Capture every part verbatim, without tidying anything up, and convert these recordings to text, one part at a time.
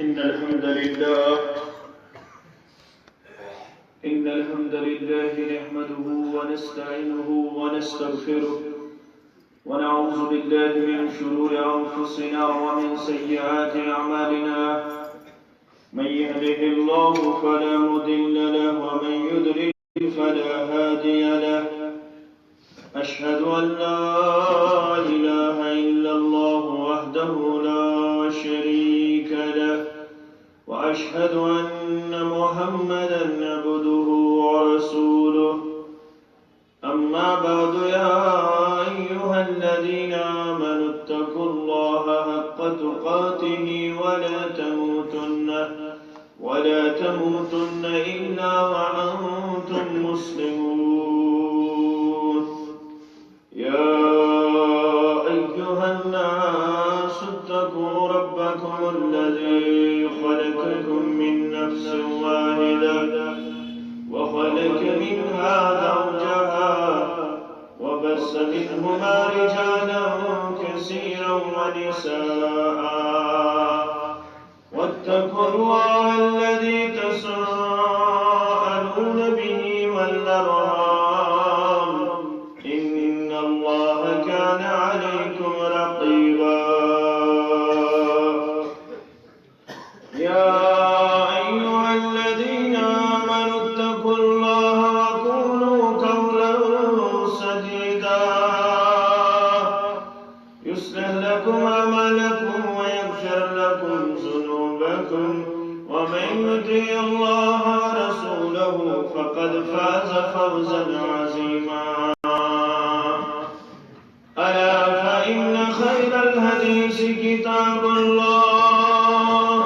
إن الحمد لله إن الحمد لله نحمده ونستعينه ونستغفره، ونعوذ بالله من شرور أنفسنا ومن سيئات أعمالنا. من يهده الله فلا مضل له، ومن يضلل فلا هادي له. أشهد أن لا إله إلا الله وحده لا شريك له، وأشهد أن محمدا عبده ورسوله. أما بعد، يا أيها الذين آمنوا اتقوا الله حق تقاته ولا تموتن ولا تموتن إلا وأنتم مسلمون. يا أيها الناس اتقوا ربكم الذي خلقكم من نفس واحدة وخلق منها زوجها وبث منهما رجالا كثيرا ونساء، واتقوا الله الذي تساءلون به والأرحام، إن الله كان عليكم رقيبا. يا أيها الذين آمنوا اتقوا الله وقولوا قولا سديدا، يصلح لكم أعمالكم ويغفر لكم ذنوبكم، ومن يطع الله ورسوله فقد فاز فوزا عظيما. ألا فإن خير الحديث كتاب الله،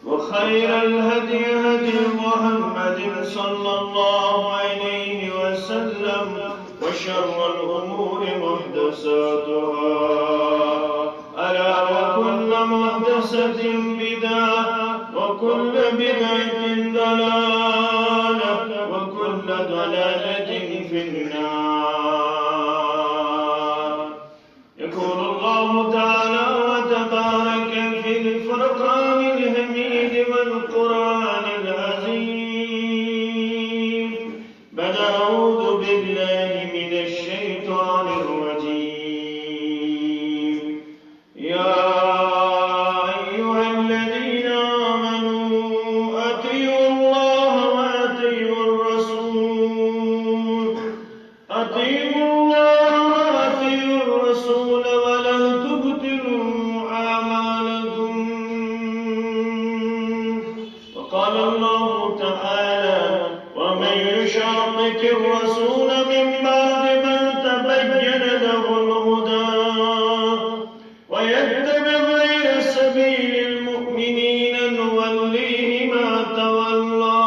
وخير الهدي هدي محمد صلى الله عليه وسلم، وشر الأمور محدثاتها. ألا وكل محدثة بدعة، وكل بدعة ضلالة، وكل ضلالة في النار. يقول الله تعالى وتبارك في الفرقان الحميد والقرآن العظيم بعد أعوذ بالله من الشيطان الرجيم. يا أيها الذين آمنوا أطيعوا الله وأطيعوا الرسول، أطيعوا الله وأطيعوا الرسول ولا تبطلوا أعمالكم. وقال الله تعالى: ومن يشاقق الرسول من بعد ما تبين له الهدى ويتبع غير سبيل المؤمنين نوله ما تولى،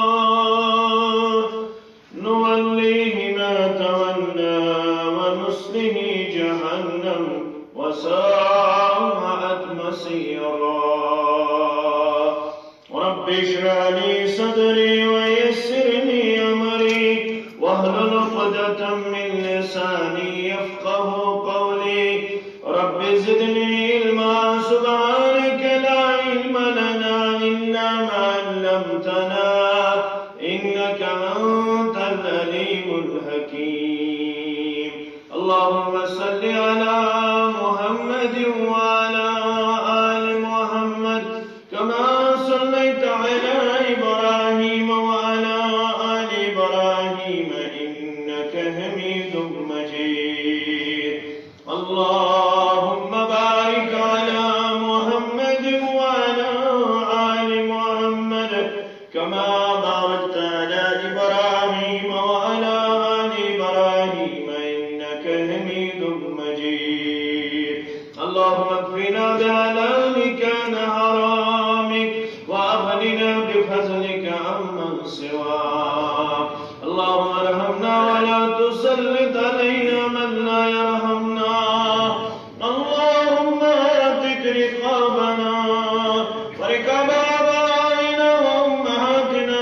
نوله ما تولى ونصله جهنم وساءت مصيرا. رب اشرح لي صدري ويسر لي أمري واحلل عقدة من لساني يفقه قولي. رب زدني علما. سبحانك لا علم لنا إلا ما علمتنا إنك أنت العليم الحكيم. اللهم صل على محمد وعلى آل محمد كما صليت على إبراهيم وعلى آل إبراهيم إنك حميد مجيد. اللهم بارك على محمد وعلى آل محمد كما باركت على إبراهيم وعلى آل إبراهيم إنك حميد مجيد. اللهم اكفنا بحلالك عن حرامك وأغننا بفضلك عمن سواك. اللهم ارحمنا ولا تسلط علينا من لا يرحمنا. اللهم اعتق رقابنا ورقاب آبائنا وأمهاتنا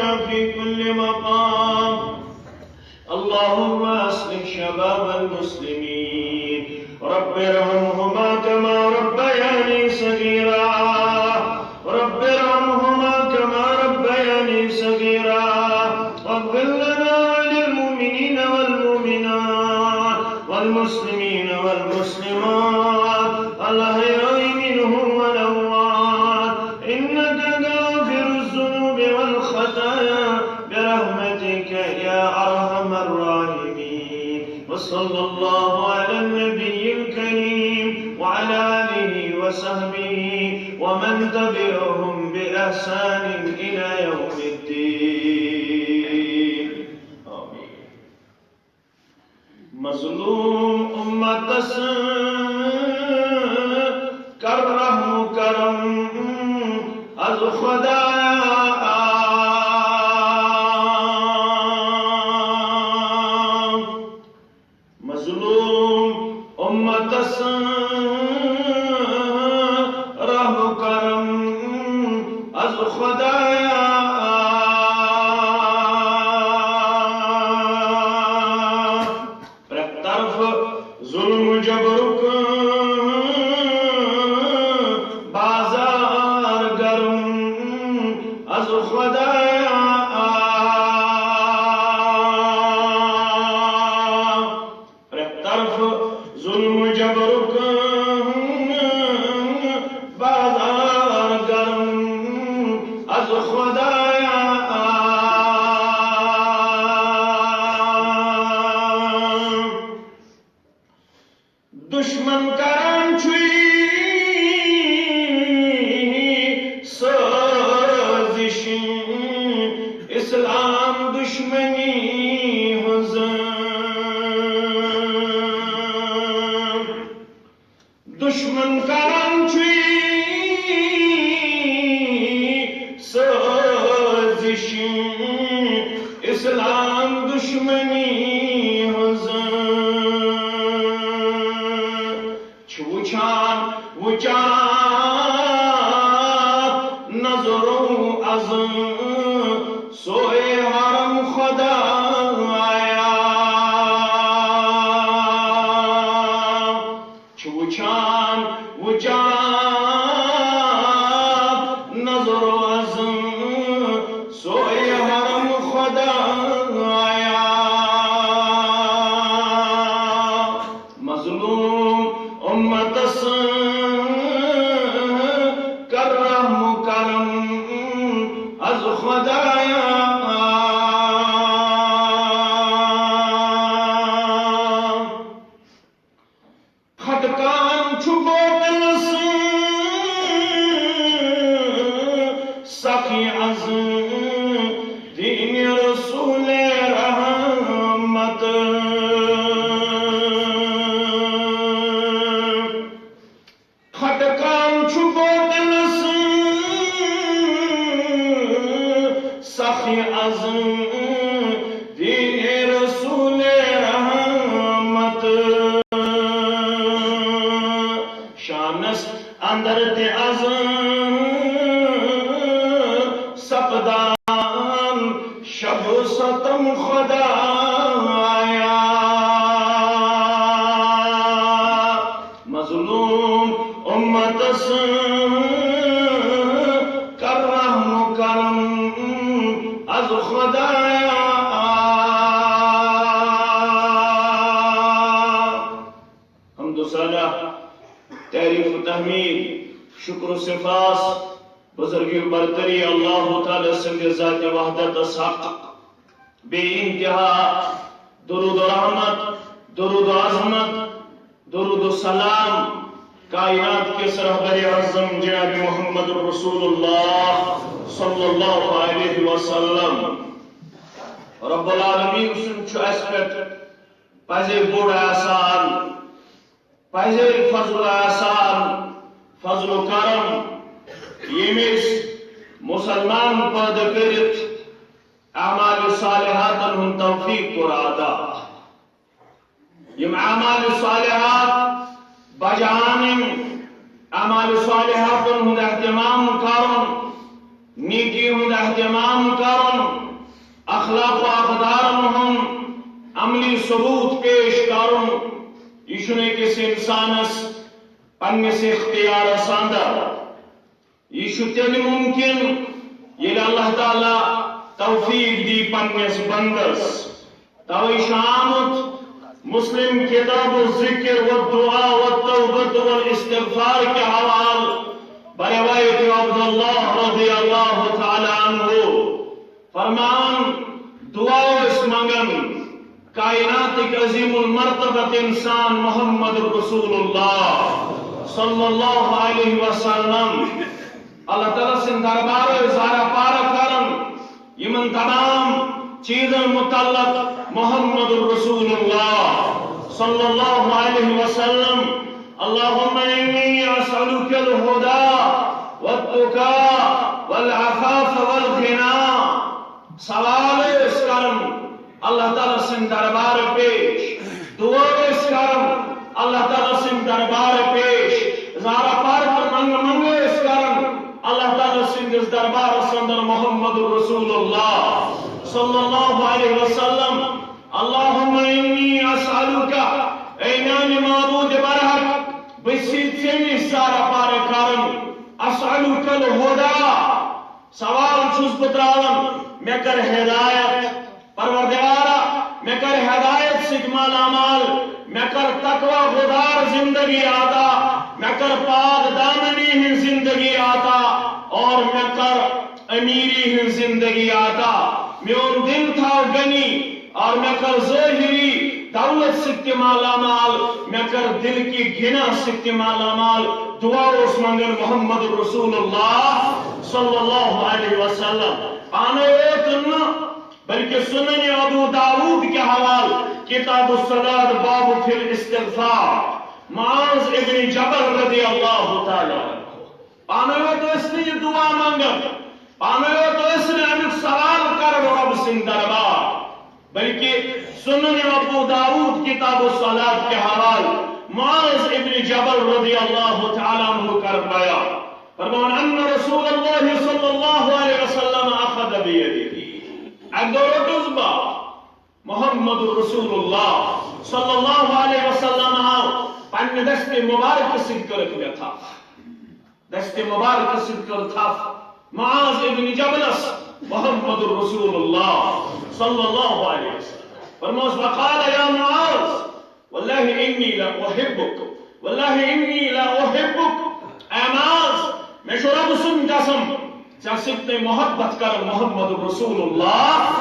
في كل مقام. اللهم أصلح شباب المسلمين. رب ارحمهما كما ربياني صغيرا. رب ارحمهما كما ربياني صغيرا. واغفر لنا وللمؤمنين والمؤمنات والمسلمين والمسلمات الأحياء منهم والأموات إنك غافر الذنوب والخطايا برحمتك يا أرحم الراحمين. وصلى الله على النبي الكريم وعلى آله وصحبه ومن تبعهم بإحسان إلى يوم الدين. آمين. مظلوم امتس کر رحم و کرم از خدایا. مظلوم امتس رحم و کرم از خدایا. پرٛٮ۪تھ طرفہٕ ظلم و جبرُک بازار گرم از خدایا. پرٛٮ۪تھ طرفہٕ ظلم و جبرُک بازار گرم از خدایا. دشمن کران چھُے سٲزِش، اسلام دشمنی ہٕنٛز۔ دشمن کران چھُے سٲزِش، اسلام دشمنی ہٕنٛز۔ چھُ وُچھان، وُچھان نظرو از سوے حرم خدایا۔ چھُ وُچھان، وُچھان نظرو از سوے حرم خدایا۔ مظلوم امتس کر رحم و کرم از خدایا۔ کھٹکان چھُ بوتلس سخی از دین رسول رحمت۔ کھٹکان چھُ بوتلس سخی از دین رسول رحمت۔ شانس اندر تہِ از سپدان شب و ستم خدایا۔ مظلوم امتس کر رحم و کرم از خدایا۔ حمد و ثنا، تعریف و تحمید، شکر و سپاس، بزرگی و برتری اللہ تعالی سٕنٛدِ ذات وحدتس حق۔ بے انتہا درود و رحمت، درود و عظمت، درود و سلام کائنات کِس رہبر اعظم جناب محمد رسول اللہ صلی اللہ علیہ وسلم۔ رب العالمین سُنٛد چھُ اَسہِ پٮ۪ٹھ پزے بوٚڑ احسان، پزے فضل احسان، فضل و کرم، ییٚمۍ أسۍ مسلمان پٲدٕ کٔرِتھ اعمال صالحاتن ہُنٛد توفیق کوٚر عطا۔ یِم اعمال صالحات بجا اَنٕنۍ، اعمال صالحاتن ہُنٛد اہتمام کرُن، نیکی ہُنٛد اہتمام کرُن، اخلاق و اقدارن ہُنٛد عملی ثبوت پیش کرُن، یہِ چھُنہٕ أکِس انسانس پننِس اختیارس اندر۔ یہِ چھُ تیٚلہِ مُمکِن، ییٚلہِ اللہ تعالیٰ توفیق دی پننِس بندس۔ توے چھُ آمُت مسلم کتاب الذکر والدعاء والتوبۃ والاستغفار کے حوال بروایت عبداللہ رضی اللہ تعالیٰ عنہ۔ فرمان، دعا ٲسۍ منگان کائناتٕکۍ عظیم المرتبت انسان محمد رسول اللہ صلی اللہ علیہ وسلم۔ اللہ تعالیٰ سٕنٛدِ دربارٕ ٲسۍ زارا پارا کران یِمن تمام چیزن متعلق محمد رسول اللہ صلی اللہ علیہ وسلم۔ اللهم إني أسألك الهدى والتقى والعفاف والغنى۔ سوال ٲسۍ کران اللہ تعالیٰ سٕنٛدِ دربارٕ پیش، دعا ٲسۍ کران اللہ تعالیٰ سٕنٛدِ دربارٕ پیش، زارا پارا تہٕ منگہٕ منگہٕ ٲسۍ کران اللہ تعالیٰ سٕنٛدِس دربارس اندر محمد رسول اللہ صلی اللہ علیہ وسلم۔ اللهم إني أسألك، اے میانہِ معبود برحق، بہٕ چھُس ژےٚ نِش زارا پارا کران، أسألك الهدى، سوال چھُس بہٕ تراوان، مےٚ کر ہدایت۔ پروردگارا، مےٚ کر ہدایت سۭتۍ مالا مال، مےٚ کر تقوی گُزار زندگی عطا، مےٚ کر پاک دامنی ہٕنٛز زندگی عطا، اور مےٚ کر امیری ہٕنٛز زندگی عطا۔ میون دل تھاو غنی، اور مےٚ کر ظٲہری دولت سۭتۍ تہِ مالا مال، مےٚ کر دل کی غنا سۭتۍ تہِ مالا مال۔ دعا اوس منگان محمد رسول اللہ صلی اللہ علیہ وسلم۔ پانے یوت نہٕ، بلکہ سنن ابو داود کے حوال کتاب الصلاۃ باب فی الاستغفار، معاذ ابن جبل رضی اللہ تعالیٰ عنہ۔ پانے یوت ٲسۍ نہٕ یہِ دعا منگان، پانے یوت ٲسۍ نہٕ امیُک سوال کران رب سٕنٛدِ دربار، بلکہ سنن ابو داود کتاب الصلاۃ کے حوال معاذ ابن جبل رضی اللہ تعالیٰ عنہ کر بیان۔ فرمان، ان رسول اللہ صلی اللہ علیہ وسلم اخذ بیدی۔ اکہِ دۄہ روٚٹُس بہٕ محمد رسول اللہ صلی اللہ علیہ وسلم آو پننہِ دستِ مبارکہٕ سۭتۍ کٔرٕکھ مےٚ تھپھ۔ دستِ مبارکہٕ سۭتۍ کٔر تھپھ معاذ ابن جبلس محمد رسول اللہ صلی اللہ علیہ وسلم۔ فرموس، وقال یا معاذ، واللہ انی لا احبک، واللہ انی لا احبک۔ اے معاذ، مےٚ چھُ رب سُنٛد قسم، ژےٚ سۭتۍ نہٕ محبت کران محمد رسول اللہ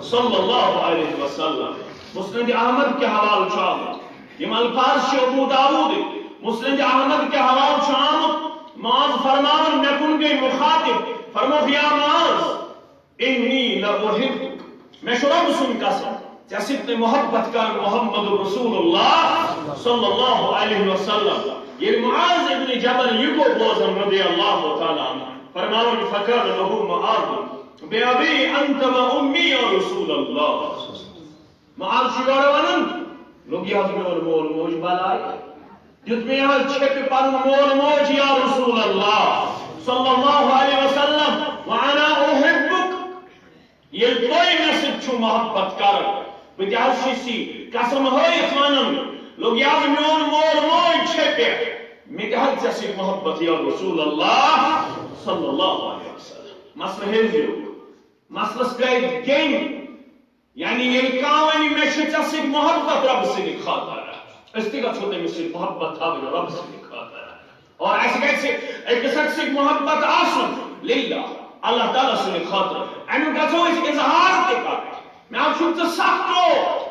صلی اللہ علیہ وسلم۔ مسند احمد کے حوالہٕ چھُ آمُت۔ یِم الفاظ چھِ ابو داؤد، مسند احمد کے حوالہٕ چھُ آمُت۔ معاذ فرماوان، مےٚ کُن گٔے مخاطب، فرموکھ، یا معاذ، انی لا احبک، مےٚ چھُ رب سُنٛد قسم، ژےٚ سۭتۍ نہٕ محبت کران محمد رسول اللہ صلی اللہ علیہ وسلم۔ ییٚلہِ معاذ ابن جبل یہِ گوٚو بوزان رضی اللہ تعالیٰ عنہ، فرماوان، فقال له معاذ، بأبی انت و امی یا رسول اللہ۔ معاذ چھُ یورٕ ونان، لوٚگ یہِ حظ میون مول موج بلاے۔ دیُت مےٚ یہِ حظ چھیٚپہِ پنُن مول موج یا رسول اللہ صلی اللہ علیہ وسلم۔ وانا احبک۔ ییٚلہِ تُہۍ مےٚ سۭتۍ چھِو محبت کران، بہٕ تہِ حظ چھُس یہِ قسم ہٲیِتھ ونان، لوٚگ یہِ حظ میون مول موج چھیٚپہِ، مےٚ تہِ حظ ژےٚ سۭتۍ محبت یا رسول اللہ صلی اللہ علیہ وسلم۔ مسلہٕ ہیٚزیو، مسلس گٔے گیٚنۍ۔ یعنی ییٚلہِ کانٛہہ ونہِ، مےٚ چھِ ژےٚ سۭتۍ محبت رۄبہٕ سٕنٛدِ خٲطرٕ، أسۍ تہِ گژھو تٔمِس سۭتۍ محبت تھاوٕنۍ رۄبہٕ سٕنٛدِ خٲطرٕ۔ اور اَسہِ گژھِ أکِس أکۍ سۭتۍ محبت آسُن للہ، اللہ تعالیٰ سٕنٛدِ خٲطرٕ۔ اَمیُک گژھو أسۍ اظہار تہِ کرُن۔ مےٚ حظ چھُکھ ژٕ سخ ٹوٹھ،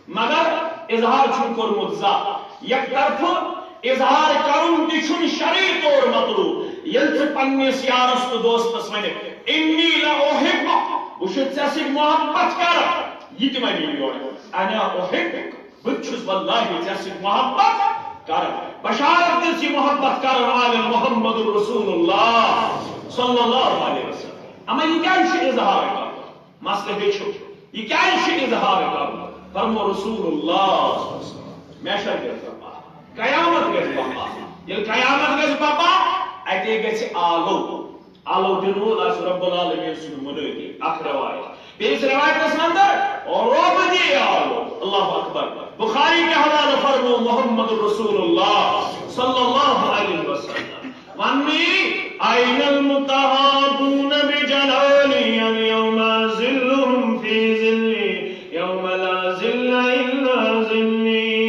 مگر اظہار چھُنہٕ کوٚرمُت زانٛہہ۔ یک طرفہٕ اظہار کرُن تہِ چھُنہٕ شرعی طور مطلوب۔ ییٚلہِ ژٕ پننِس یارس تہٕ دوستس ونکھ، انی لا احبک، بہٕ چھُس ژےٚ سۭتۍ محبت کران، یہِ تہِ ونہِ یورٕ، انا احبک، بہٕ تہِ چھُس واللہ ژےٚ سۭتۍ محبت کران۔ بشارت دِژ یہِ محبت کرن والٮ۪ن محمد رسول اللہ صلی اللہ علیہ وسلم۔ اما یہِ کیازِ چھُ اظہار کرُن؟ مسلہٕ ہیٚچھِو، یہِ کیازِ چھُ اظہار کرُن؟ فرمو رسول اللہ، محشر گژھِ بپا، قیامت گژھِ بپا۔ ییٚلہِ قیامت گژھِ بپا، اتے گژھِ آلو۔ آلو دِنہٕ وول آسہِ رب العالمین سُنٛد منٲدی۔ اکھ روایت۔ بیٚیِس روایتس اندر، رۄب دِ آلو۔ اللہ اکبر۔ بخاری کے حوالہ فرمو محمد رسول اللہ صلی اللہ علیہ وسلم۔ ونی، أين المتحابون بجلالي اليوم أظلهم في ظلي يوم لا ظل إلا ظلي۔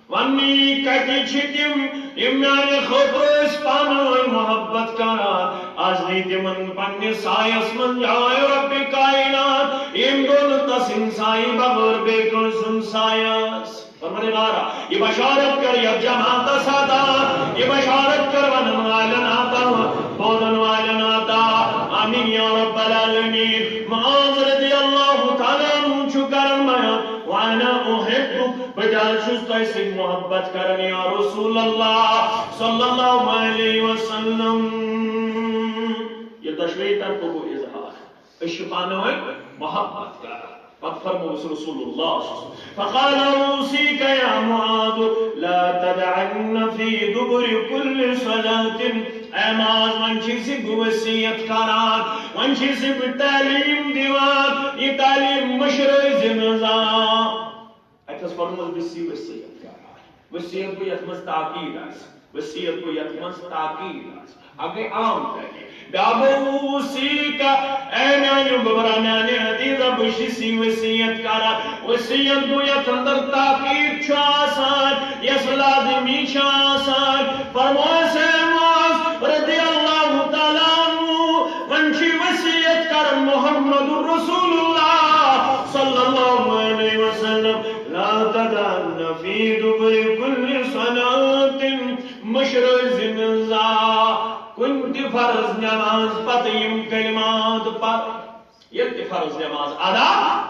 ونی، کتہِ چھِ تِم، یِم میانہِ خٲطرٕ ٲسۍ پانہٕ ؤنۍ محبت کران؟ از نی تِمن پننِس سایس منٛز جاے رب کائنات، یِم دِنہٕ تس ہٕنٛدِ سایہِ بغٲر بیٚیہِ کٲنٛسہِ ہُنٛد سایہ۔ پروردگارا، یہِ بشارت کر یتھ جماعتس عطا، یہِ بشارت کر ونن والٮ۪ن عطا، بوزن والٮ۪ن عطا۔ آمین یا رب العالمین۔ معاذ رضی اللہ تعالیٰ عنہ چھُ کران بیان، وانا احبک، بہٕ تہِ حظ چھُس تۄہہِ سۭتۍ محبت کران یا رسول اللہ صلی اللہ علیہ وسلم۔ یہِ دۄشوے طرفہٕ گوٚو اظہار۔ أسۍ چھِ پانہٕ ؤنۍ محبت کران۔ پتہٕ فرمووُس رسول اللہ صلی اللہ علیہ وسلم، فقال أوصيك يا معاذ لا تدعن في دبر كل صلاة۔ اے معاذ، وۄنۍ چھُے ژےٚ بہٕ وصیت کران، وۄنۍ چھُے ژےٚ بہٕ تعلیٖم دِوان، یہِ تعلیٖم مٔشرٲوزِ نہٕ زانٛہہ۔ اتہِ اوس فرمومُت، بہٕ چھُس یہِ وصیت کران۔ وصیت گوٚو یتھ منٛز تاکید آسہِ، وصیت گوٚو یتھ منٛز تاکید آسہِ۔ اکھ گٔے عام تعلیٖم۔ بیٛاکھ گوٚو اوصیک، اے میانہِ گوٚبرا، میانہِ عزیزا، بہٕ چھُس یہِ وصیت کران۔ وصیت گوٚو یتھ اندر تاکید چھُ آسان، یۄس لازمی چھِ آسان۔ فرمووُس، اے معاذ رضی اللہ تعالیٰ عنہ، وۄنۍ چھُ وصیت کران محمد رسول اللہ صلی اللہ علیہ وسلم، لا تدعن في دبر كل صلاة، مٔشرٲوزِ نہٕ زانٛہہ کُنہِ تہِ فرض نماز پتہٕ یِم کلمات پرٕ۔ ییٚلہِ تہِ فرض نماز ادا،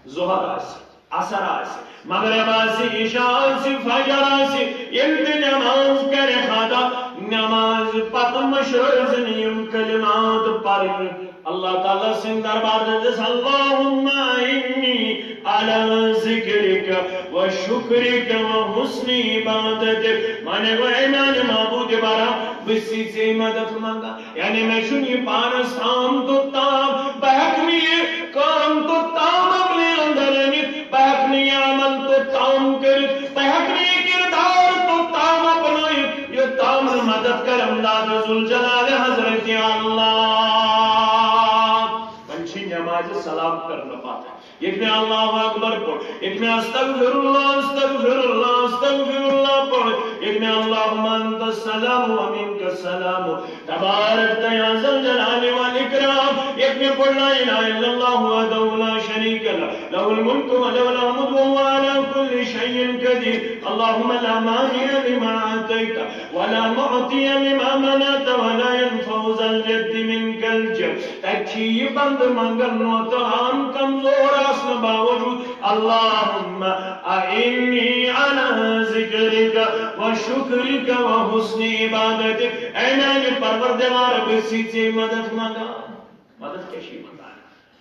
ظہر آسہِ، عصر آسہِ، مغرب آسہِ، عشاء آسہِ، فجر آسہِ، ییٚلہِ تہِ نماز کرِ ادا، نماز پتہٕ مٔشرٲوزِ نہٕ یِم کلمات پرٕنۍ۔ اللہ تعالیٰ سٕنٛدِ دربار دِژ، اللهم أعني على ذكرك وشكرك وحسن عبادتك۔ مانے گوٚو، اے میانہِ معبود برا، بہٕ چھُس ژےٚ مدد منٛگان۔ یعنی مےٚ چھُنہٕ یہِ پانس تام توٚتام، بہٕ ہٮ۪کہٕ نہٕ یہِ کٲم توٚتام عملہِ اندر أنِتھ، بہٕ ہٮ۪کہٕ نہٕ یہِ عمل توٚتام کٔرِتھ، بہٕ ہٮ۪کہٕ نہٕ یہِ کردار توٚتام اپنٲیِتھ، یوٚتام نہٕ مدد کرم داد ذوالجلال حضرت اللہ۔ وۄنۍ چھِ نمازِ سلام کرنہٕ پتہٕ ییٚتہِ مےٚ اللہ اکبر پوٚر، ییٚتہِ مےٚ استغفر اللہ، استغفر اللہ، استغفر اللہ پوٚر، ییٚتہِ مےٚ اللهم انت السلام ومنك السلام تباركت يا ذا الجلال والإكرام، ییٚتہِ مےٚ پوٚر لا إله إلا الله وحده لا شريك له، له الملك وله الحمد وهو على كل شيء قدير، اللهم لا مانع لما أعطيت ولا معطي لما منعت ولا ينفع ذا الجد منك الجد۔ تَتہِ چھِ یہِ بندٕ منٛگن نوتہٕ عام کمزور آسنہٕ باوجود، اللهم أعني على ذكرك وشكرك وحسن عبادتك۔ اے میانہِ پروردگار، بہٕ چھُس ژےٚ مدد منٛگان۔ مدد کیٛاہ چھِ یہِ منٛگان؟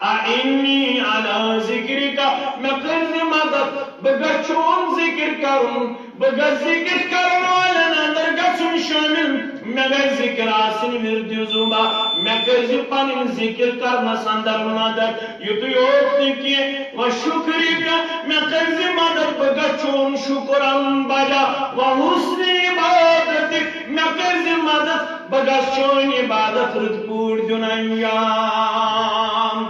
أعني على ذكرك، مےٚ کٔرۍ زِ مدد، بہٕ گژھٕ چون ذکر کرُن، بہٕ گژھٕ ذکر کرن والٮ۪ن اندر گژھُن شٲمِل، مےٚ گژھِ ذکر آسٕنۍ ورد زُبان، مےٚ کٔرۍ زِ پنٕنۍ ذکر کرنس اندر مدد، یُتُے یوت نہٕ کینٛہہ، وشكرك، مےٚ کٔرۍ زِ مدد، بہٕ گژھٕ چون شُکر انُن بجا، وحسن عبادتك، مےٚ کٔرۍ زِ مدد، بہٕ گژھٕ چٲنۍ عبادت رٕتۍ پٲٹھۍ دیُن انجام۔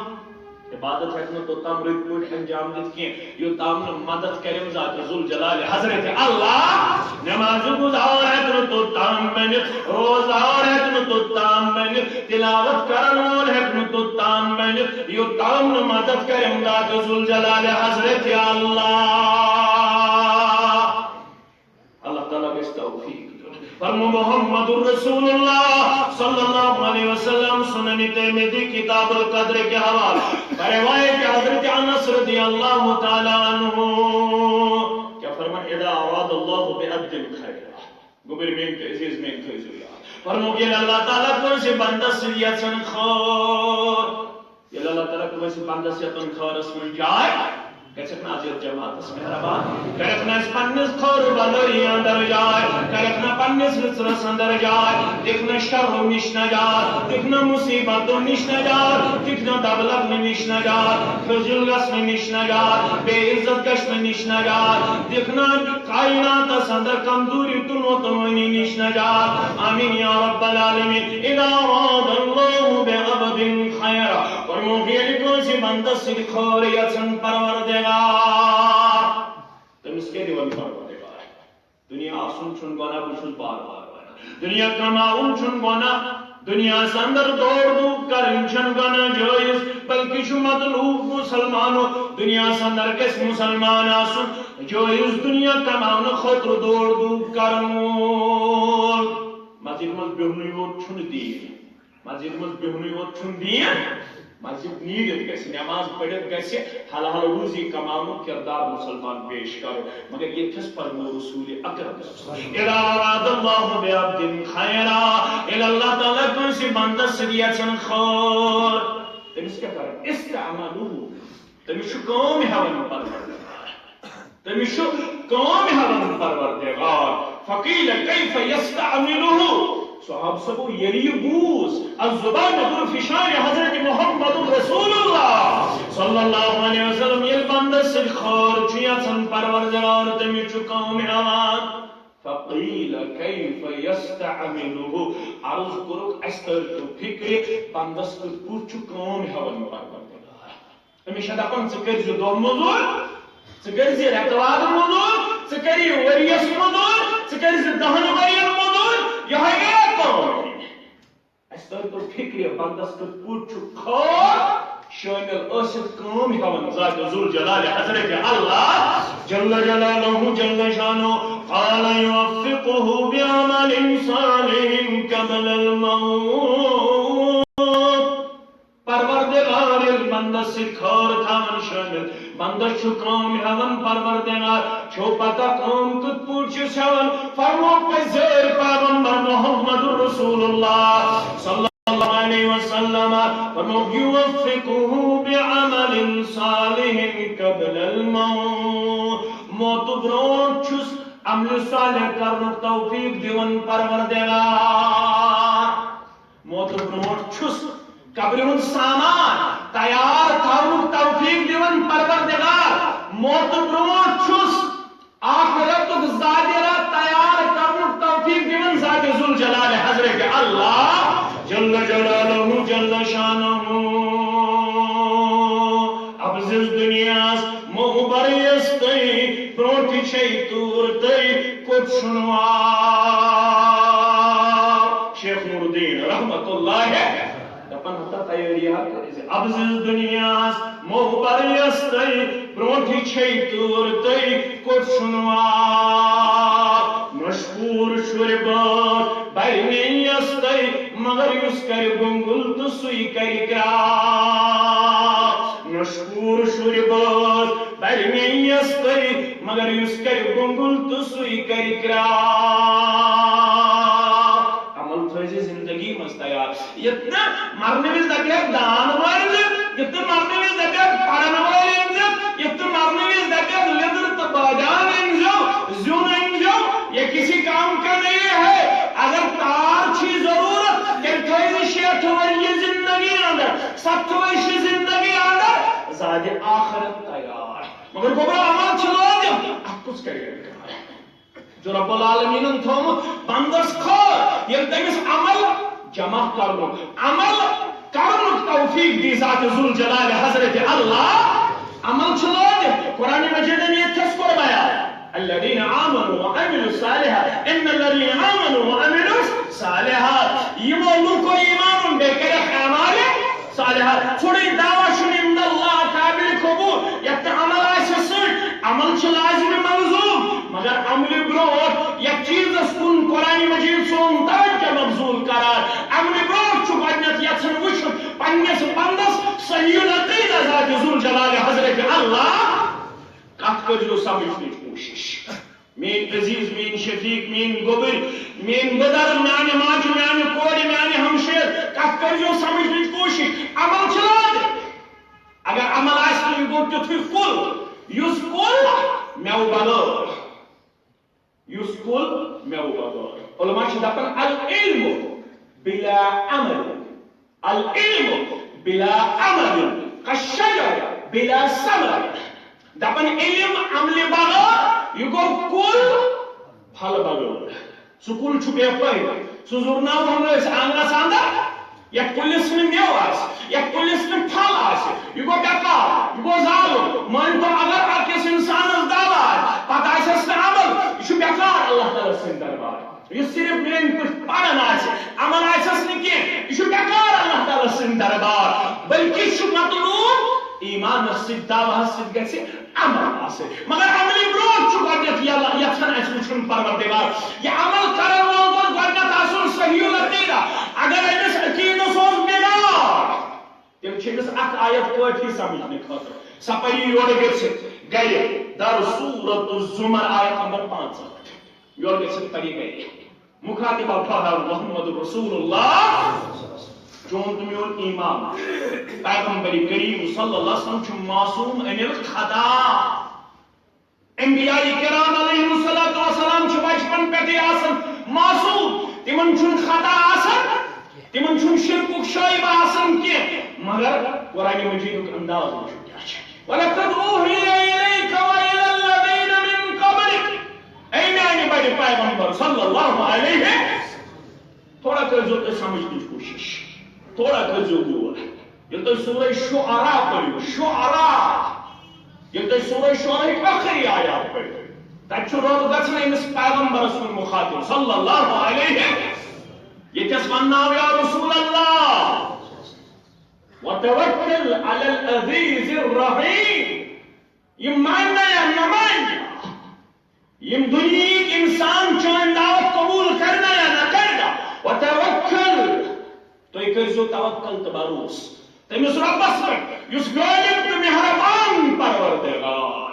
عبادت ہیٚکہِ نہٕ توٚتام رٕتۍ پٲٹھۍ انجام دِتھ کینٛہہ، یوٚتام نہٕ مدد کرٮ۪م ذات ذوالجلال حضرت اللہ۔ نماز گزار ہیٚکہِ نہٕ توٚتام بٔنِتھ، روزدار ہیٚکہِ نہٕ توٚتام بٔنِتھ، تلاوت کرن وول ہیٚکہِ نہٕ توٚتام بٔنِتھ، یوٚتام نہٕ مدد کرٮ۪م ذات ذوالجلال حضرت اللہ۔ اللہ تعالیٰ گژھِ توفیق دیُن۔ فرمو محمد رسول اللہ صلی اللہ علیہ وسلم، سنن ترمذی، کتاب القدر کے حوالے، روایت حضرت انس رضی اللہ تعالیٰ عنہ۔ کیا فرمان؟ اذا اراد اللہ بعبد خیرا۔ گوٚبُر میٲنۍ تہٕ عزیز میٲنۍ، تھٲیزیو یاد۔ فرمو، ییٚلہِ اللہ تعالیٰ کٲنٛسہِ بندس سۭتۍ یژھن خٲر، ییٚلہِ اللہ تعالیٰ کٲنٛسہِ بندس یژھن خٲرس منٛز جاے، گژھکھ نہٕ از یتھ جماعتس مہربان، کرکھ نہٕ اسہِ پننِس خٲر بلٲیی اندر جاے، کرکھ نہٕ پننِس رٕژرس اندر جاے، دِکھ نہٕ شرو نِش نجات، دِکھ نہٕ مصیبتو نِش نجات، دِکھ نہٕ دب لگنہٕ نِش نجات، خٔزٕل گژھنہٕ نِش نجات، بے عزت گژھنہٕ نِش نجات، دِکھ نہٕ کائناتس اندر کمزوری تہٕ لوتوٲنی نِش نجات۔ آمین یا رب العالمین۔ اذا اراد اللہ بعبد خیرا، فرمووُکھ، ییٚلہِ کٲنٛسہِ بندس سۭتۍ خٲر یژھن پروردگار، تٔمِس کیٛاہ دِوان پروردگار؟ دُنیا آسُن چھُنہٕ گۄناہ، بہٕ چھُس بار بار ونان۔ دُنیا کماوُن چھُنہٕ گۄناہ، دُنیاہس اندر دور دھوپ کرٕنۍ چھَنہٕ گۄناہ جٲیز، بلکہِ چھُ مطلوب مُسلمانو دُنیاہس اندر گژھِ مُسلمان آسُن جٲیز، دُنیا کماونہٕ خٲطرٕ دور دھوپ کرن وول۔ مسجد منٛز بیہنُے یوت چھُنہٕ دیٖن۔ مسجد منٛز بیہنُے یوت چھُنہٕ دیٖن۔ مسجد نیٖرِتھ گژھِ، نماز پٔرِتھ گژھِ، حلال روزی کماونُک کردار مُسلمان پیش کرُن۔ مگر ییٚتہِ چھَس فرموو رسول اکرم صلی اللہ علیہ وسلم، اذا اراد اللہ بعبد خیرا، ییٚلہِ اللہ تعالیٰ کٲنٛسہِ بندس سۭتۍ یژھن خٲر، تٔمِس کیٛاہ کران؟ استعملوہ، تٔمِس چھُ کٲم ہٮ۪وان پروردگار۔ تٔمِس چھُ کٲم ہٮ۪وان پروردگار۔ فقیل کیف یستعملہ؟ صحابہ صٲبو، ییٚلہِ یہِ بوٗز، الزبان ذو الفشان حضرت محمد رسول اللہ صلی اللہ علیہ وسلم، ییٚلہِ بندس سۭتۍ خٲر چھُ یژھان پروردگار، تٔمِس چھُ کٲم ہٮ۪وان۔ فقیل کیف یستعملہ؟ عرض کوٚرُکھ، اَسہِ تٔر تو فکرِ، بندس کِتھ پٲٹھۍ چھُ کٲم ہٮ۪وان پروردگار۔ أمِس چھا دَپان، ژٕ کٔرۍ زِ دۄہ موٚزوٗر، ژٕ کٔرۍ زِ رٮ۪تہٕ واد موٚزوٗر، ژٕ کٔرۍ یہِ ؤریَس موٚزوٗر، ژٕ کٔرۍ زِ دَہَن ؤرِیَن موٚزوٗر، یِہوٚے گٔیہ کٲم۔ اَسہِ تٔر تو فِکرِ، بندَس کِتھ پٲٹھۍ چھُ خٲر شٲمِل ٲسِتھ کٲم ہٮ۪وان ذات ذوالجلال حضرت اللہ جل جلالہ جل شانہ۔ قال یوفقہ بعمل صالح قبل الموت۔ پروردگار ییٚلہِ بندس سۭتۍ خٲر تھاوان شٲمِل، بندس چھُ کٲم ہٮ۪وان پروردگار، چھو پتہ کٲم کِتھ پٲٹھۍ چھُس ہٮ۪وان؟ فرموو پزیر پیغمبر محمد رسول اللہ صلی اللہ علیہ وسلم، فرموو، یوفقہ بعمل صالح قبل الموت۔ موتہٕ برونٛٹھ چھُس عملِ صالح کرنُک توفیق دِوان پروردگار۔ موتہٕ برونٛٹھ چھُس قبرِ ہُنٛد سامان تیار تھاونُک توفیق دِوان پروردگار۔ موتہٕ برونٛٹھ چھُس آخرتُک ذاکرہ تیار کرنُک توفیق دِوان ذات ذوالجلال حضرت اللہ جل جلالہ جل شانہ۔ ابزِز دُنیاہَس موبر یَس تُہۍ برونٛٹھ چھے تور تُہۍ کوٚت شُنوا؟ شیخ نور الدین رحمت اللہ دپان ہتا تیٲری ہا کٔرِو زِ ابزِز دُنیاہَس موبر یَس تُہۍ برونٛٹھ چھے تور تُہۍ کوٚت شُنوا؟ مشہوٗر شُرۍ بٲژ بَرِ مےٚ یَس تُہۍ، مگر یُس کَرِ گُنٛگُل تہٕ سُے کَرِ کرٛاو۔ مشہوٗر شُرۍ بٲژ بَرِ مےٚ یَس تُہۍ، مگر یُس کَرِ گُنٛگُل تہٕ سُے کَرِ کرٛاو۔ عمل تھٲیزِ زندگی منٛز تیار۔ یِتھ نہٕ مرنہٕ وِزِ دَپہِ ہا دان وٲلۍ زِ، یِتھ نہٕ مرنہٕ وِزِ دَپہِ ہا پَرَن وٲلۍ أنۍ زِ، یِتھ نہٕ مرنہٕ وِزِ دَپہِ ہا لیٚدٕر تہٕ بٲدیان أنۍ زیو، زیُن أنۍ زیو، یا کسی کام کا نہیں ہے۔ اگر تار چھی ضرورت، تیٚلہِ تھٲیزِ شیٹھ ؤری زندگی اندر، ستھ ؤری زندگی اندر، زادِ آخرت تیار۔ مگر گوٚبرا عمل چھِ لٲزِم، اَتھ کُس کَرِ اِنکار؟ جو رب العالمینن تھومُت بندس خٲر، ییٚلہِ تٔمِس عمل جمع کرنُک، عمل کرنُک توفیق دی ذات ذوالجلال حضرت اللہ۔ عمل چھُ لٲزِم۔ قرآن مجیدن ییٚتہِ تھَس کوٚر بیان، الذین آمنوا وعملوا الصالحات، ان الذین آمنوا وعملوا الصالحات، یِمو لوٗکو ایمان اوٚن بیٚیہِ کٔرِکھ اعمال صالحہ۔ ژھوٚرُے دعویٰ چھُنہٕ عند اللہ قابل قبول۔ یتھ نہٕ عمل آسہِ سۭتۍ، عمل چھُ لازم ملزوم۔ مگر عملہِ برونٛٹھ یتھ چیٖزس کُن قرآن مجید سون توجہ مبذول کران، عملہِ برونٛٹھ چھُ گۄڈٕنیتھ یژھان وٕچھُن پننِس بندس صحیح العقیدہ ذات ذوالجلال حضرت اللہ۔ کتھ کٔرزیو سمجھنٕچ کوٗشش۔ میٲنۍ عزیز، میٲنۍ شفیق، میٲنۍ گوٚبٕرۍ، میٲنۍ بٕدر، میانہِ ماجہِ، میانہِ کورِ، میانہِ ہمشیر، کتھ کٔرزیو سمجھنٕچ کوٗشش۔ عمل چھِ لازم۔ اگر عمل آسہِ نہٕ، یہِ گوٚو تیُتھُے کُل۔ یُس کُل مٮ۪وٕ بغٲر، یُس کُل مٮ۪وٕ بغٲر۔ علماء چھِ دَپان، العلم بلا عمل، العلم بلا عمل کالشجر بلا ثمر۔ دَپان، علم عملہِ بغٲر، یہِ گوٚو کُل پھل بغٲر۔ سُہ کُل چھُ بے فٲیدٕ۔ سُہ زُرناوہون نہٕ أسۍ آنٛگنَس اَنٛدر، یَتھ کُلِس نہٕ مٮ۪وٕ آسہِ، یَتھ کُلِس نہٕ پھل آسہِ۔ یہِ گوٚو بیکار، یہِ گوٚو ظالُم۔ مٲنۍ تو، اگر أکِس اِنسانَس دَو آسہِ، پَتہٕ آسٮ۪س نہٕ عمل، یہِ چھُ بیکار اللہ تعالیٰ سٕنٛدِ دربار۔ یُس صرف میٲنۍ پٲٹھۍ پران آسہِ، عمل آسٮ۪س نہٕ کینٛہہ، یہِ چھُ بیکار اللہ تعالیٰ سٕنٛدِ دربار۔ بلکہِ چھُ مطلوب ایٖمانَس سۭتۍ، دعواہَس سۭتۍ گژھِ عمل آسہِ۔ مگر عملہِ برونٛٹھ چھُ گۄڈٕنیتھ یَلہٕ یَژھان اَسہِ وٕچھُن پروردگار۔ یہِ عمل کرن وول گوٚژھ گۄڈٕنیتھ آسُن صحیح العقیدہ۔ اگر أمِس عقیدس اوس بِگاڑ، تیٚلہِ چھِ أمِس اکھ آیت کٲفی سمجھنہٕ خٲطرٕ۔ سۄ پَرِ یورٕ گٔژھِتھ گرِ، در سورۃ الزمر، آیت نمبر پانٛژھ۔ یورٕ گٔژھِتھ پَرِ گرِ۔ مخاطب آو فہد محمد رسول اللہ۔ چون تہٕ میون ایمان۔ پیغمبر کریم صلی اللہ علیہ وسلم چھُ معصوم عن الخطا۔ انبیاء کرام علیہم الصلوۃ والسلام چھِ بچپن پٮ۪ٹھٕے آسان معصوم، تِمن چھُنہٕ خطا آسان، تِمن چھُنہٕ شرکُک شائبہ آسان کینٛہہ، مگر قرآن مجیدُک انداز وٕچھِو کیٛاہ چھُ۔ وَلَقَدْ أُوحِيَ إِلَيْكَ وَإِلَى الَّذِينَ مِنْ قَبْلِكَ۔ اے میانہِ بڑِ پیغمبر صلی اللہ علیہ، تھوڑا کٔرزیو تُہۍ سمجھنٕچ کوٗشِش، تھوڑا کٔرزیو غور۔ ییٚلہِ تُہۍ سورہ شعراء پٔرِو، شعراء، ییٚلہِ تُہۍ سورہ شعراء ہٕکۍ ٲخری آیات پٔرِو، تَتہِ چھُ رب گژھان أمِس پیغمبرس کُن مخاطب صلی اللہ علیہ۔ ییٚتٮ۪س ونناو یا رسول اللہ، وتوکل علی العزیز الرحیم۔ یِم ماننا یا نہ ماننا، یِم دُنیہٕکۍ اِنسان چٲنۍ دعوت قبوٗل کرنا یا نہ کرنا، وتوکل، تُہۍ کٔرزیو توکل تہٕ بھروسہٕ تٔمِس رۄبَس پٮ۪ٹھ، یُس غٲلب تہٕ مہربان پروردگار۔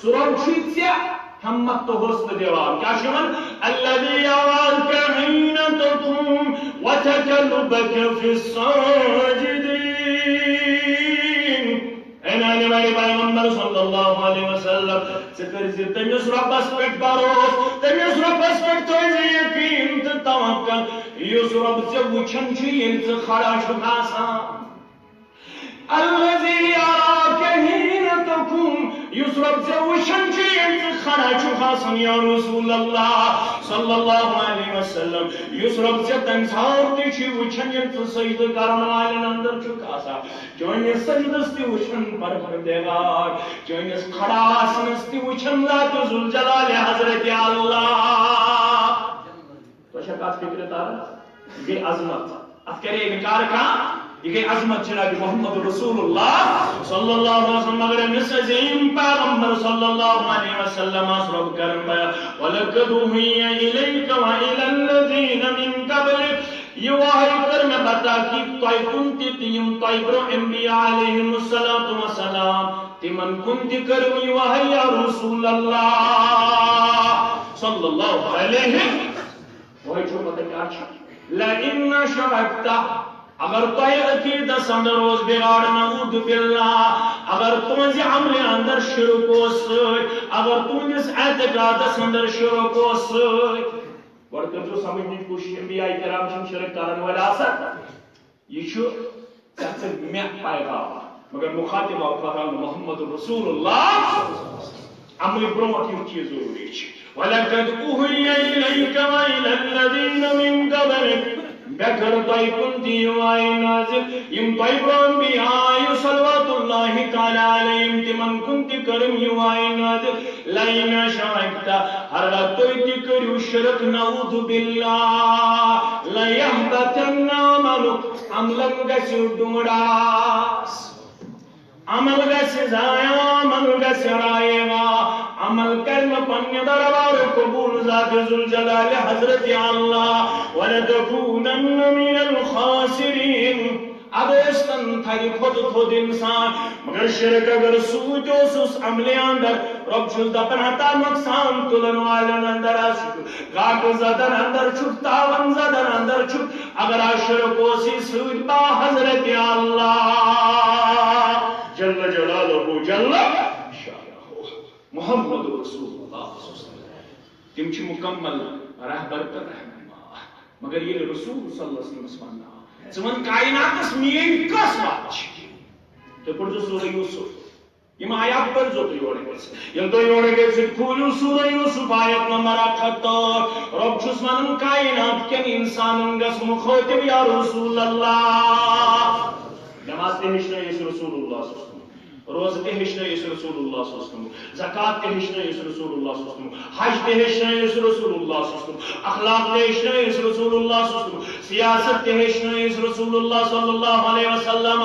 سُہ رۄب چھُے ژےٚ ہمت تہٕ حوصلہٕ دِوان۔ کیٛاہ چھُ وَنان؟ الذی یراک حین تقوم وتقلبک فی الساجدین۔ اے میانہِ وارِ پیغمبر صلی اللہ علیہ وسلم، ژٕ کٔرۍ زِ تٔمِس رۄبَس پٮ۪ٹھ بھروسہٕ، تٔمِس رۄبَس پٮ۪ٹھ تھٲوۍ زِ یقیٖن تہٕ توکل، یُس رۄب ژےٚ وٕچھان چھُ ییٚلہِ ژٕ کھڑا چھُکھ آسان۔ الذی یراک حین تقوم، یُس رۄب ژےٚ وٕچھان چھُ ییٚلہِ ژٕ کھڑا چھُکھ آسان، یا رسول اللہ صلی اللہ علیہ وسلم، یُس رۄب ژےٚ تَمہِ ساتہٕ تہِ چھُ وٕچھان ییٚلہِ ژٕ سجدٕ کرن والٮ۪ن اندر چھُکھ آسان۔ چٲنِس سجدس تہِ وٕچھن پروردگار، چٲنِس کھڑا آسنس تہِ وٕچھن ذات ذوالجلال حضرت اللہ۔ تۄہہِ چھا کتھ فکرِ تران؟ یہِ گٔے عظمت۔ اتھ کرے انکار کانٛہہ؟ یہِ گٔے عظمت جناب محمد رسول اللہ صلی اللہ علیہ وسلم۔ مگر أمِس عظیم پیغمبر صلی اللہ علیہ وسلم آس رۄب کران بیان، وَلَقَدْ أُوحِيَ إِلَيْكَ وَإِلَى الَّذِينَ مِنْ قَبْلِكَ۔ یہِ وحی کٔر مےٚ بتاکی تۄہہِ کُن تہِ تہٕ یِم تۄہہِ برونٛہہ انبیاء علیہم الصلوۃ والسلام، تِمن کُن تہِ کٔرٕم یہِ وحی یا رسول اللہ صلی اللہ علیہ۔ وۄنۍ چھو پتہ کیٛاہ چھُ؟ لَئِنْ أَشْرَكْتَ، اگر تۄہہِ عقیدس اندر اوس بگاڑ، نعوذ باللہ، اگر تُہنٛزِ عملہِ اندر شرک اوس سۭتۍ، اگر تُہنٛدِس اعتقادس اندر شرک اوس سۭتۍ، گۄڈٕ کٔرۍزیو سمجھنٕچ کوٗشِش، انبیاء کرام چھِنہٕ شرک کرن وٲلۍ آسان۔ یہِ چھُ ژےٚ تہٕ مےٚ پیغام، مگر مخاطب آو فقط محمد رسول اللہ۔ عملہِ برونٛٹھ یُتھ چیٖز ضروٗری چھُ۔ وَلَقَدْ أُوحِيَ إِلَيْكَ وَإِلَى الَّذِينَ مِنْ قَبْلِكَ۔ مےٚ کٔر تۄہہِ کُن تہِ یہِ وحی نازل، یِم تۄہہِ برونٛہہ انبیاء آیہِ صلوات اللہ تعالیٰ علیہم، تِمن کُن تہِ کٔرٕم یہِ وحی نازل۔ لَئِنْ أَشْرَكْتَ، ہرگاہ تُہۍ تہِ کٔرِو شرک، نعوذ باللہ، لَيَحْبَطَنَّ عَمَلُكَ، عملن گژھِ ڈونڈاس، عمل گژھِ ضایع، عمل گژھِ رایگا، عمل کرِ نہٕ پننہِ دربارٕ قبول ذات ذوالجلال حضرت اللہ، وَلَتَكُونَنَّ مِنَ الْخَاسِرِينَ۔ اب ٲسۍتن تھدِ کھۄتہٕ تھوٚد انسان، مگر شرک اگر سۭتۍ اوسُس عملہِ اندر، رۄب چھُس دپان ہتا نۄقصان تُلن والٮ۪ن اندر آسہِ، گاٹہٕ زدن اندر چھُکھ، تاون زدن اندر چھُکھ، اگر آ شرک اوسُے سۭتۍ با حضرت اللہ جل جلالہ جل شانہ۔ رسول اللہ صلی اللہ علیہ وسلم۔ تِم چھِ مکمل رہبر تہٕ رہنما۔ مگر ییٚلہِ رسول صلی اللہ علیہ وسلمس وننہٕ آو، ژٕ وَن کائناتس میٲنۍ کۄس وَتھ چھِ؟ تُہۍ پٔرۍزیو سورہ یوسف۔ یِم آیات پٔرۍزیو تُہۍ یورٕ گٔژھِتھ۔ ییٚلہِ تُہۍ یورٕ گٔژھِتھ کھوٗلِو سورہ یوسف آیت نمبر اکھ ہتھ تہٕ رۄب چھُس وَنان کائنات کٮ۪ن اِنسانن گژھ مُخٲطِب یا رسول اللہ۔ نماز تہِ ہیٚچھنٲیِس رسول اللہ صلی اللہ علیہ وسلم۔ روزٕ تہِ ہیٚچھنٲیِس رسول اللہ صلی اللہ علیہ وسلم۔ زکوٰۃ تہِ ہیٚچھنٲیِس رسول اللہ صلی اللہ علیہ وسلم۔ حج تہِ ہیٚچھنٲیِس رسول اللہ صلی اللہ علیہ وسلم۔ اخلاق تہِ ہیٚچھنٲیِس رسول اللہ صلی اللہ علیہ وسلم۔ سیاست تہِ ہیٚچھنٲیِس رسول اللہ صلی اللہ علیہ وسلم۔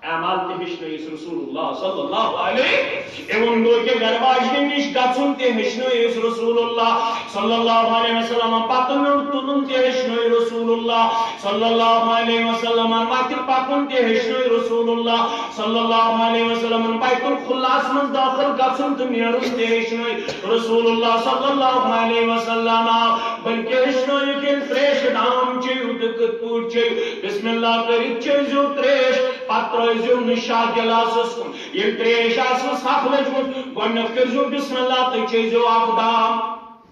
اعمال تہِ ہیٚچھنٲیِس رسول اللہ صلی اللہ علیہ۔ اِوٕن گوٚو کہِ گرٕ واجنہِ نِش گژھُن تہِ ہیٚچھنٲیِس رسول اللہ صلی اللہ علیہ وسلم۔ پتہٕ نیُن تُلُن تہِ ہیٚچھنٲے رسول اللہ صلی اللہ علیہ وسلم۔ وتہِ پکُن تہِ ہیٚچھنٲے رسول اللہ صلی اللہ علیہ وسلم۔ بیت الخلاہس منٛز دٲخل گژھُن تہٕ نیرُن تہِ ہیٚچھنٲے رسول اللہ صلی اللہ علیہ وسلم۔ بلکہ ہیٚچھنٲیِکھ ییٚلہِ ترٛیشہِ دام چیٚیِو تہٕ کِتھ پٲٹھۍ چیٚیِو۔ بسم اللہ کٔرِتھ چیٚزیو ترٛیش، پتہٕ ترٛٲوزیو نہٕ شاہ گِلاسس کُن۔ ییٚلہِ ترٛیش آسہِ سخ لٔجمٕژ، گۄڈٕنٮ۪تھ کٔرۍزیو بسم اللہ تہٕ چیٚزیو اکھ دام۔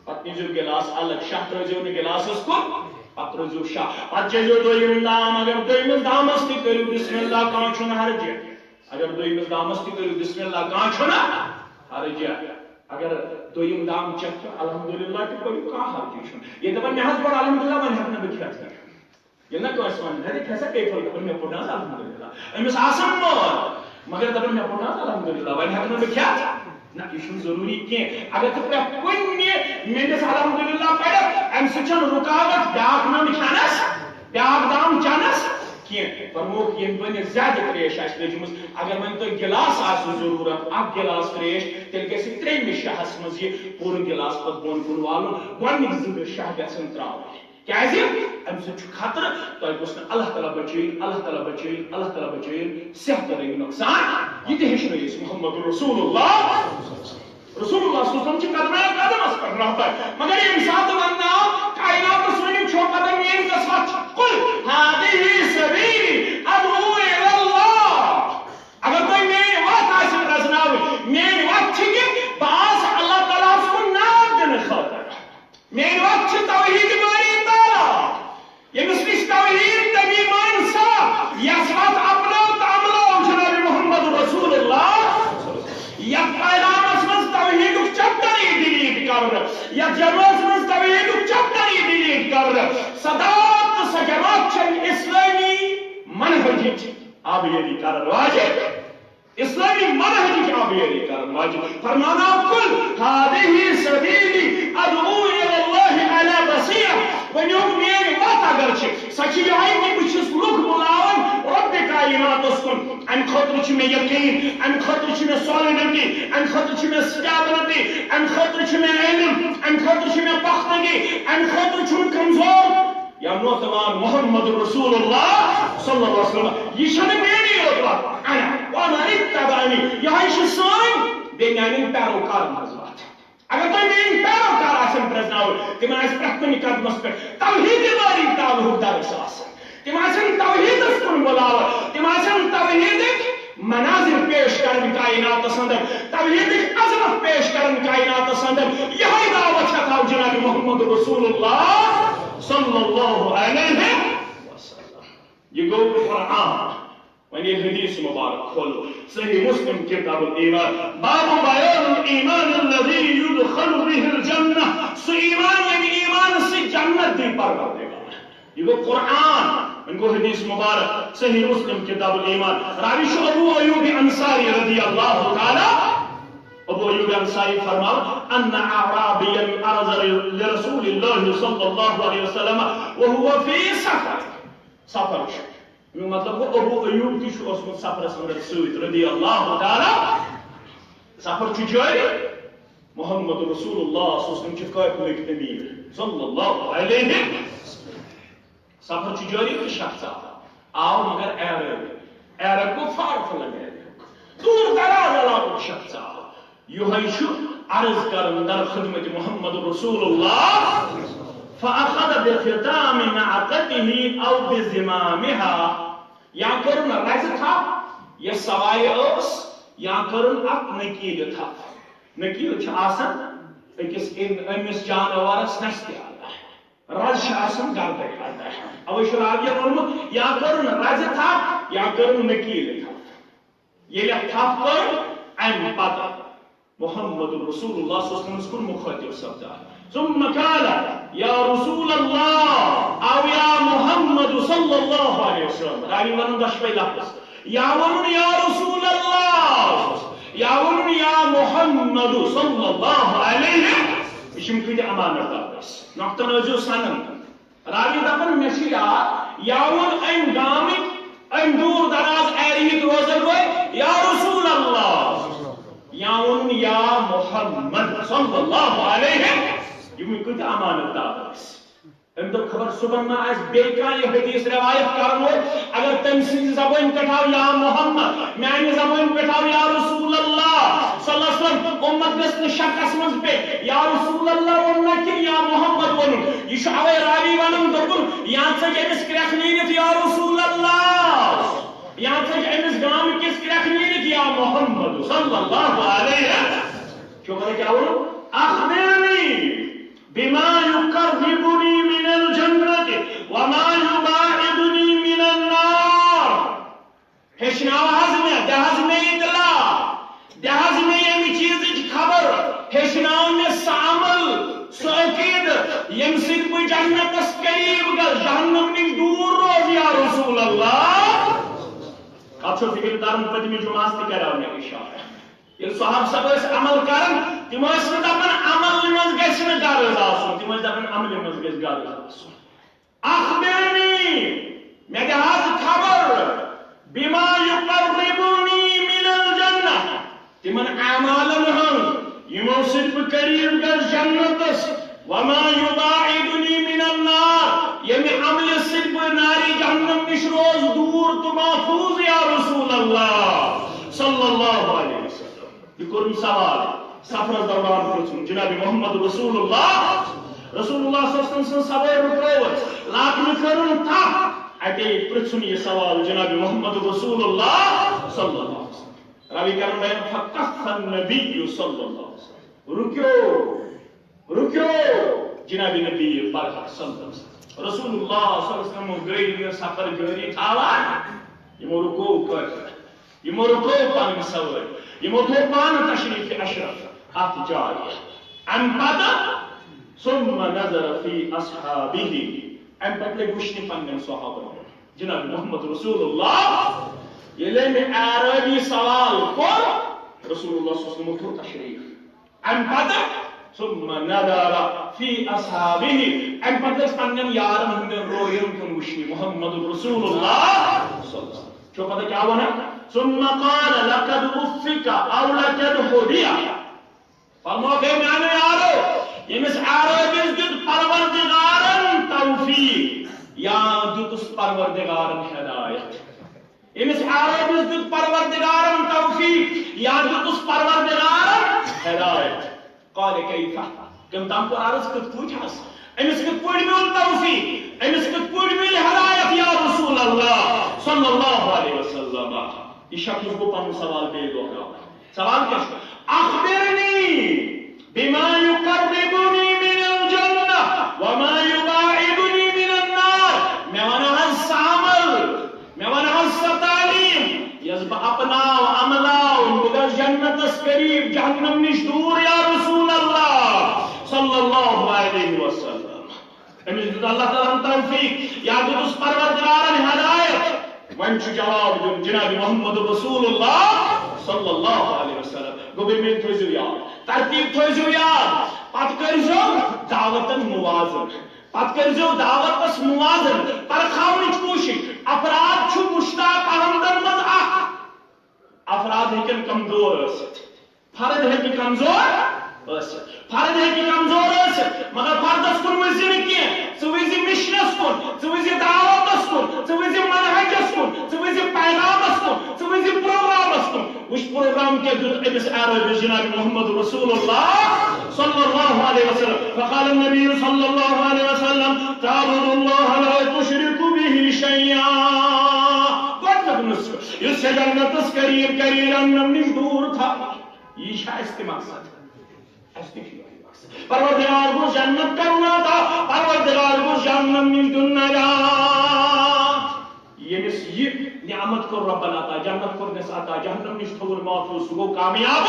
پتہٕ نیٖزیو گِلاس الگ، شاہ ترٛٲوزیو نہٕ گِلاسس کُن، پتہٕ ترٛٲوزیو شاہ۔ پتہٕ چیٚزیو دوٚیِم دام، اگر دوٚیمِس دامس تہِ کٔرِو بسم اللہ، کانٛہہ چھُنہٕ حرجہِ۔ اگر دوٚیمِس دامس تہِ کٔرِو بسم اللہ، کانٛہہ چھُنہٕ حرجہِ۔ اگر دوٚیِم دام چٮ۪تھ تہٕ الحمدللہ تہِ پٔرِو، کانٛہہ حرجہِ چھُنہٕ۔ ییٚلہِ دپان، مےٚ حظ پوٚر الحمدللہ، وۄنۍ ہٮ۪کہٕ نہٕ بہٕ کھٮ۪تھ کینٛہہ۔ ییٚلہِ نہ کٲنٛسہِ وَنہِ، ہے، ژٕ کھےٚ سا پیٚیہِ پھٔلۍ، دوٚپُن، مےٚ پوٚر نہ حظ الحمدللہ۔ أمِس آسان مٲل، مگر دَپان، مےٚ پوٚر نہ حظ الحمدللہ، وۄنۍ ہٮ۪کہٕ نہٕ بہٕ کھٮ۪تھ۔ نہ، یہِ چھُنہٕ ضروٗری کینٛہہ۔ اگر ژٕ پرٛٮ۪تھ کُنہِ میٖنِس الحمدللہ پَرَکھ، اَمہِ سۭتۍ چھَنہٕ رُکاوَٹھ بیٛاکھ نَنٛد کھٮ۪نَس، بیٛاکھ دام چٮ۪نَس کینٛہہ۔ فرمووُکھ، ییٚمہِ وَنہِ زیادٕ ترٛیش آسہِ لٔجمٕژ، اگر وۄنۍ تۄہہِ گِلاس آسہِ ضروٗرت، اَکھ گِلاس ترٛیش، تیٚلہِ گژھِ ترٛیٚیِمِس شاہَس منٛز یہِ پوٗرٕ گِلاس پَتہٕ بۄن کُن والُن، گۄڈٕنِکۍ زٕ شاہ گژھن ترٛاوٕنۍ۔ کیازِ؟ اَمہِ سۭتۍ چھُ خطرٕ، تۄہہِ گوٚژھ نہٕ اللہ تعالیٰ بچٲیِن، اللہ تعالیٰ بچٲیِن، اللہ تعالیٰ بچٲیِن، صحت رٔنِو نۄقصان۔ یہِ تہِ ہیٚچھنٲے أسۍ محمد رسول اللہ۔ رسول اللہ صلی اللہ علیہ وسلم چھِ قدمے قدمس پٮ۪ٹھ رہبر۔ مگر ییٚمہِ ساتہٕ وننہٕ آو، کائناتس ؤنِو، چھو پتہ میٲنۍ قسمت چھِ؟ قل هذه سبيلي أدعو إلى الله۔ اگر تۄہہِ میٲنۍ وتھ آسہِ پرزناوٕنۍ، میٲنۍ وتھ چھِ کہِ بہٕ آسہٕ اللہ تعالیٰ ہس کُن ناد دِنہٕ خٲطرٕ۔ میٲنۍ وتھ چھِ توحید باری تعالیٰ، ییٚمِس نِش توحید تٔمی مٲنۍ صاف، یس وتھ اپنٲو تہٕ عملٲو جناب محمد رسول اللہ۔ یتھ پیغامس منٛز توحیدُک chapter یی delete کرنہٕ، یتھ جمٲژ منٛز توحیدُک chapter یی delete کرنہٕ، سدا تہٕ سۄ جماعت چھنہٕ اسلٲمی منہجٕچ آبیٲری کرن واجِب۔ اسلٲمی منہجٕچ آبیٲری کرن واجِب۔ فرمانا، قل هذه سبيلي أدعو إلى الله على بصيرة۔ ؤنِو، میٲنۍ وتھ اگر چھِ، سۄ چھِ یِہوٚے کہِ بہٕ چھُس لُکھ بُلاوان رۄبِ کائناتس کُن۔ امہِ خٲطرٕ چھُ مےٚ یقین، امہِ خٲطرٕ چھِ مےٚ solidity، امہِ خٲطرٕ چھِ مےٚ stability، امہِ خٲطرٕ چھُ مےٚ علم، امہِ خٲطرٕ چھِ مےٚ پختگی، امہِ خٲطرٕ چھُم کمزور۔ یا نوتوان محمد رسول اللہ صلی اللہ علیہ وسلم۔ یہِ چھنہٕ میٲنی یوت وتھ۔ انا ومن اتبعنی۔ یہے چھِ سٲنۍ بیٚیہِ میانٮ۪ن پیروکارن ہٕنٛز وتھ۔ اگر تۄہہِ میٲنۍ پیروکار آسن پرزناوٕنۍ، تِمن آسہِ پرٛٮ۪تھ کُنہِ قدمس پٮ۪ٹھ توحید باری تعلق درس آسان۔ تِم آسن توحیدس کُن بُلاوان، تِم آسن توحیدٕکۍ مناظر پیش کرن کائناتس اندر، توحیدٕچ عظمت پیش کرن کائناتس اندر۔ یہے دعوت چھِ تھاو جناب محمد رسول اللہ صلی اللہ علیہ وسلم۔ یہ گو قرآن۔ وۄنۍ ییٚلہِ حدیث مبارک کھولو، صحیح مسلم کتاب الایمان، باب بیان الایمان الذی یدخل به الجنہ، سُہ ایمان ییٚمہِ ایمان سۭتۍ جنت دی پروردگار۔ یہ گو قرآن، وۄنۍ گو حدیث مبارک، صحیح مسلم کتاب الایمان۔ راوی چھُ ابو ایوب انصاری رضی اللہ تعالیٰ۔ ابو ایوب انصاری فرماو، ان اعرابیا عرض لرسول اللہ صلی اللہ علیہ وسلم وهو فی سفر۔ سفر چھُ۔ امیُک مطلب گوٚو، ابو ایوب تہِ چھُ اوسمُت سفرس اندر سۭتۍ رضی اللہ تعالیٰ۔ سفر چھُ جٲری۔ محمد رسول اللہ صلی اللہ علیہ وسلم چھِ قافلٕکۍ امیر صلی اللہ علیہ۔ سفر چھُ جٲری تہٕ شخص آو، آو مگر عرب۔ عرب گوٚو far flung area۔ دوٗر دراز علاقُک شخص آو۔ یہوے چھُ عرض کران در خدمت محمد رسول اللہ۔ فأخذ بخطام ناقته أو بزمامها۔ یا کٔرٕن رزِ تھپھ، یا سوارِ ٲس، یا کٔرٕن اَتھ نکیٖلہِ تھپھ۔ نکیٖل چھِ آسان أکِس اِن-، أمِس جاناوارَس نَستہِ اَندَر۔ رَز چھِ آسان گردَے اَندَر۔ اَوَے چھُ راویَن ووٚنمُت، یا کٔرٕن رَزِ تھپھ، یا کٔرٕن نکیٖلہِ تھپھ۔ ییٚلہِ اَتھ تھپھ کٔر، اَمہِ پَتہٕ محمد رسول اللہ صلی اللہ علیہ وسلم کوٚر مُخٲطِب سَپدان۔ ثم قال، یا رسول اللہ، او یا محمد صلی اللہ علیہ وسلم۔ راوی وَنان دۄشوَے لفظ۔ یا وَنُن یا رسول اللہ، یا وَنُن یا محمد صلی اللہ علیہ۔ یہِ چھِ یِم کۭتیٛاہ امانت دار ٲسۍ۔ نۄقطن ٲسۍزیو سَنان۔ راوی دَپان، مےٚ چھُ یاد، یا ووٚن أمۍ گامٕکۍ، أمۍ دوٗر دراز ایریہٕکۍ روزن وٲلۍ، یا رسول اللہ، یا ووٚنُن یا محمد صلی اللہ علیہ۔ یِم کۭتیٛاہ امانت دار ٲسۍ۔ أمۍ دوٚپ، خبر صُبحن ما آسہِ بیٚیہِ کانٛہہ یہِ حدیث روایت کرن وول، اگر تٔمۍ سٕنٛزِ زبٲنۍ پٮ۪ٹھ آو یا محمد، میانہِ زبٲنۍ پٮ۪ٹھ آو یا رسول اللہ صلی اللہ علیہ وسلم، اُمت گژھِ نہٕ شکس منٛز پیٚنۍ، یا رسول اللہ ووٚن نہ کِنہٕ یا محمد ووٚنُن۔ یہِ چھُ اوے راوی ونان، دوٚپُن، یا ژٔج أمِس کرٛٮ۪کھ نیٖرِتھ یا رسول اللہ، یا ژٔج أمِس گامہٕ کِس کرٛٮ۪کھ نیٖرِتھ یا محمد صلی اللہ علیہ۔ چھُ وَنان کیٛاہ ووٚنُن؟ اخبرنی بما يقربني من الجنة وما يباعدني من النار۔ ہیٚچھناو حظ مےٚ، دِ حظ مےٚ اطلاع، دِ حظ مےٚ ییٚمہِ چیٖزٕچ خبر، ہیٚچھناو مےٚ سُہ عمل، سُہ عقیدٕ، ییٚمہِ سۭتۍ بہٕ جنتس قریب گژھٕ، جہنم نِش دوٗر روزٕ، یا رسول اللہ۔ کتھ چھو فکر تران، پٔتمہِ جمعہ ہس تہِ کریو مےٚ اشارٕ۔ ییٚلہِ صحابہٕ صٲب ٲسۍ عمل کران، تِم ٲسۍ نہٕ دپان عملہِ منٛز گژھِ نہٕ غرض آسُن، تِم ٲسۍ دپان عملہِ منٛز گژھِ غرض آسُن۔ اخبرنی، مےٚ دِ حظ خبر، بما يقربني من الجنة، تِمن اعمالن ہٕنٛز یِمو سۭتۍ بہٕ قریب گژھٕ جنتس، وما يباعدني من النار، ییٚمہِ عملہِ سۭتۍ بہٕ نارِ جہنم نِش روزٕ دوٗر تہٕ محفوظ، یا رسول اللہ صلی اللہ علیہ وسلم۔ یہِ کوٚرُن سوال، سفرس دوران پرٛژھُن جناب محمد رسول اللہ، رسول اللہ صلی اللہ علیہ وسلم سٕنٛز سوٲرۍ رُکٲوٕس، لاتنہٕ کٔرٕن تھپھ، اتے پرٛژھُن یہِ سوال جناب محمد رسول اللہ صلی اللہ علیہ وسلم۔ راوی کرن بیان، فکف النبی صلی اللہ علیہ وسلم، رُکیو، رُکیو جناب نبی برحق صلی اللہ علیہ وسلم۔ رسول اللہ صلی اللہ علیہ وسلم گٔے یہِ سفر جٲری تھاوان، یِمو رُکو کٔر، یِمو رُکٲو پنٕنۍ سوٲرۍ، یِمو تھوٚو پانہٕ تشریف اشرف اتھ جایہِ۔ امہِ پتہٕ ثم نظر فی اصحابہ، امہِ پتہٕ لٔگۍ وٕچھنہِ پننٮ۪ن صحابن۔ جناب محمد رسول اللہ، ییٚلہِ أمۍ اعرابی سوال کوٚر، رسول اللہ صلی اللہ علیہ وسلم تھوٚو تشریف۔ امہِ پتہٕ ثم نظر فی اصحابہ، امہِ پتہٕ ٲسۍ پننٮ۪ن یارن ہٕنٛدٮ۪ن روین کُن وٕچھنہِ محمد رسول اللہ صلی اللہ علیہ وسلم۔ چھو پتہ کیٛاہ ونان؟ ثم قال لقد وفق او لقد هدی۔ فرمو گٔے میانیو یارو، ییٚمِس اعرابیس دیُت پروردگارن توفیق یا دیُتُس پروردگارن ہدایت۔ أمِس اعرابیس دیُت پروردگارن توفیق یا دیُتُس پروردگارن ہدایت۔ قال کیف؟ کٔمۍ تام کوٚر عرض، کِتھ پٲٹھۍ حظ؟ أمِس کِتھ پٲٹھۍ میول توفیق؟ أمِس کِتھ پٲٹھۍ میلہِ ہدایت یا رسول اللہ صلی اللہ علیہ وسلم؟ یہِ شخص گوٚو پنُن سوال بیٚیہِ دۄہراوان۔ سوال کیٛاہ چھُ؟ اخبرنی بما يقربني من الجنة وما يباعدني من النار۔ مےٚ وَن حظ سُہ عمل، مےٚ وَن حظ سۄ تعلیٖم، یۄس بہٕ اپناو، عملاو، بہٕ گژھٕ جنتس قریب، جہنم نِش دوٗر، یا رسول اللہ صلی اللہ علیہ وسلم۔ أمِس دیُت اللہ تعالیٰ ہن توفیق، یا دیُتُس پروردگارن ہدایت۔ وۄنۍ چھُ جواب دیُن جناب محمد رسول اللہ صلی اللہ علیہ وسلم۔ گوٚو بیٚیہِ مےٚ تھٲیزیو یاد، ترتیٖب تھٲیزیو یاد، پتہٕ کٔرزیو دعوتن موازن۔ پتہٕ کٔرزیو دعوتس موازن، پرکھاونٕچ کوٗشش۔ افراد چھُ مشتاق احمدن منٛز اکھ۔ افراد ہیٚکن کمزور ٲسِتھ، فرد ہیٚکہِ کمزور ٲسِتھ، فرد ہیٚکہِ کمزور ٲسِتھ، مگر فردس کُن وٕچھزِ نہٕ کینٛہہ۔ ژٕ وٕچھزِ مشنس کُن، ژٕ وٕچھزِ دعوتس کُن، ژٕ وٕچھزِ منہجس کُن، ژٕ وٕچھزِ پیغامس کُن، ژٕ وٕچھزِ پروگرامس کُن۔ وٕچھ پروگرام کیٛاہ دیُت أمِس عربس جناب محمد رسول اللہ صلی اللہ علیہ وسلم۔ فقال النبی صلی اللہ علیہ وسلم، تعبد اللہ لا تشرک بہ شیئا۔ گۄڈٕ دوٚپنس، یُس ژےٚ جنتس قریب کری، جہنم نِش دوٗر تھاو۔ یہِ چھا اَسہِ تہِ مقصد؟ اَسہِ تہِ چھُ یِہوٚے مقصد۔ پروردگار گوٚژھ جنت کرُن عطا، پروردگار گوٚژھ جہنم نِش دیُن نجات۔ ییٚمِس یہِ نعمت کوٚر رۄبن عطا، جنت کوٚرنس عطا، جہنم نِش تھوٚوُن محفوظ، سُہ گوٚو کامیاب۔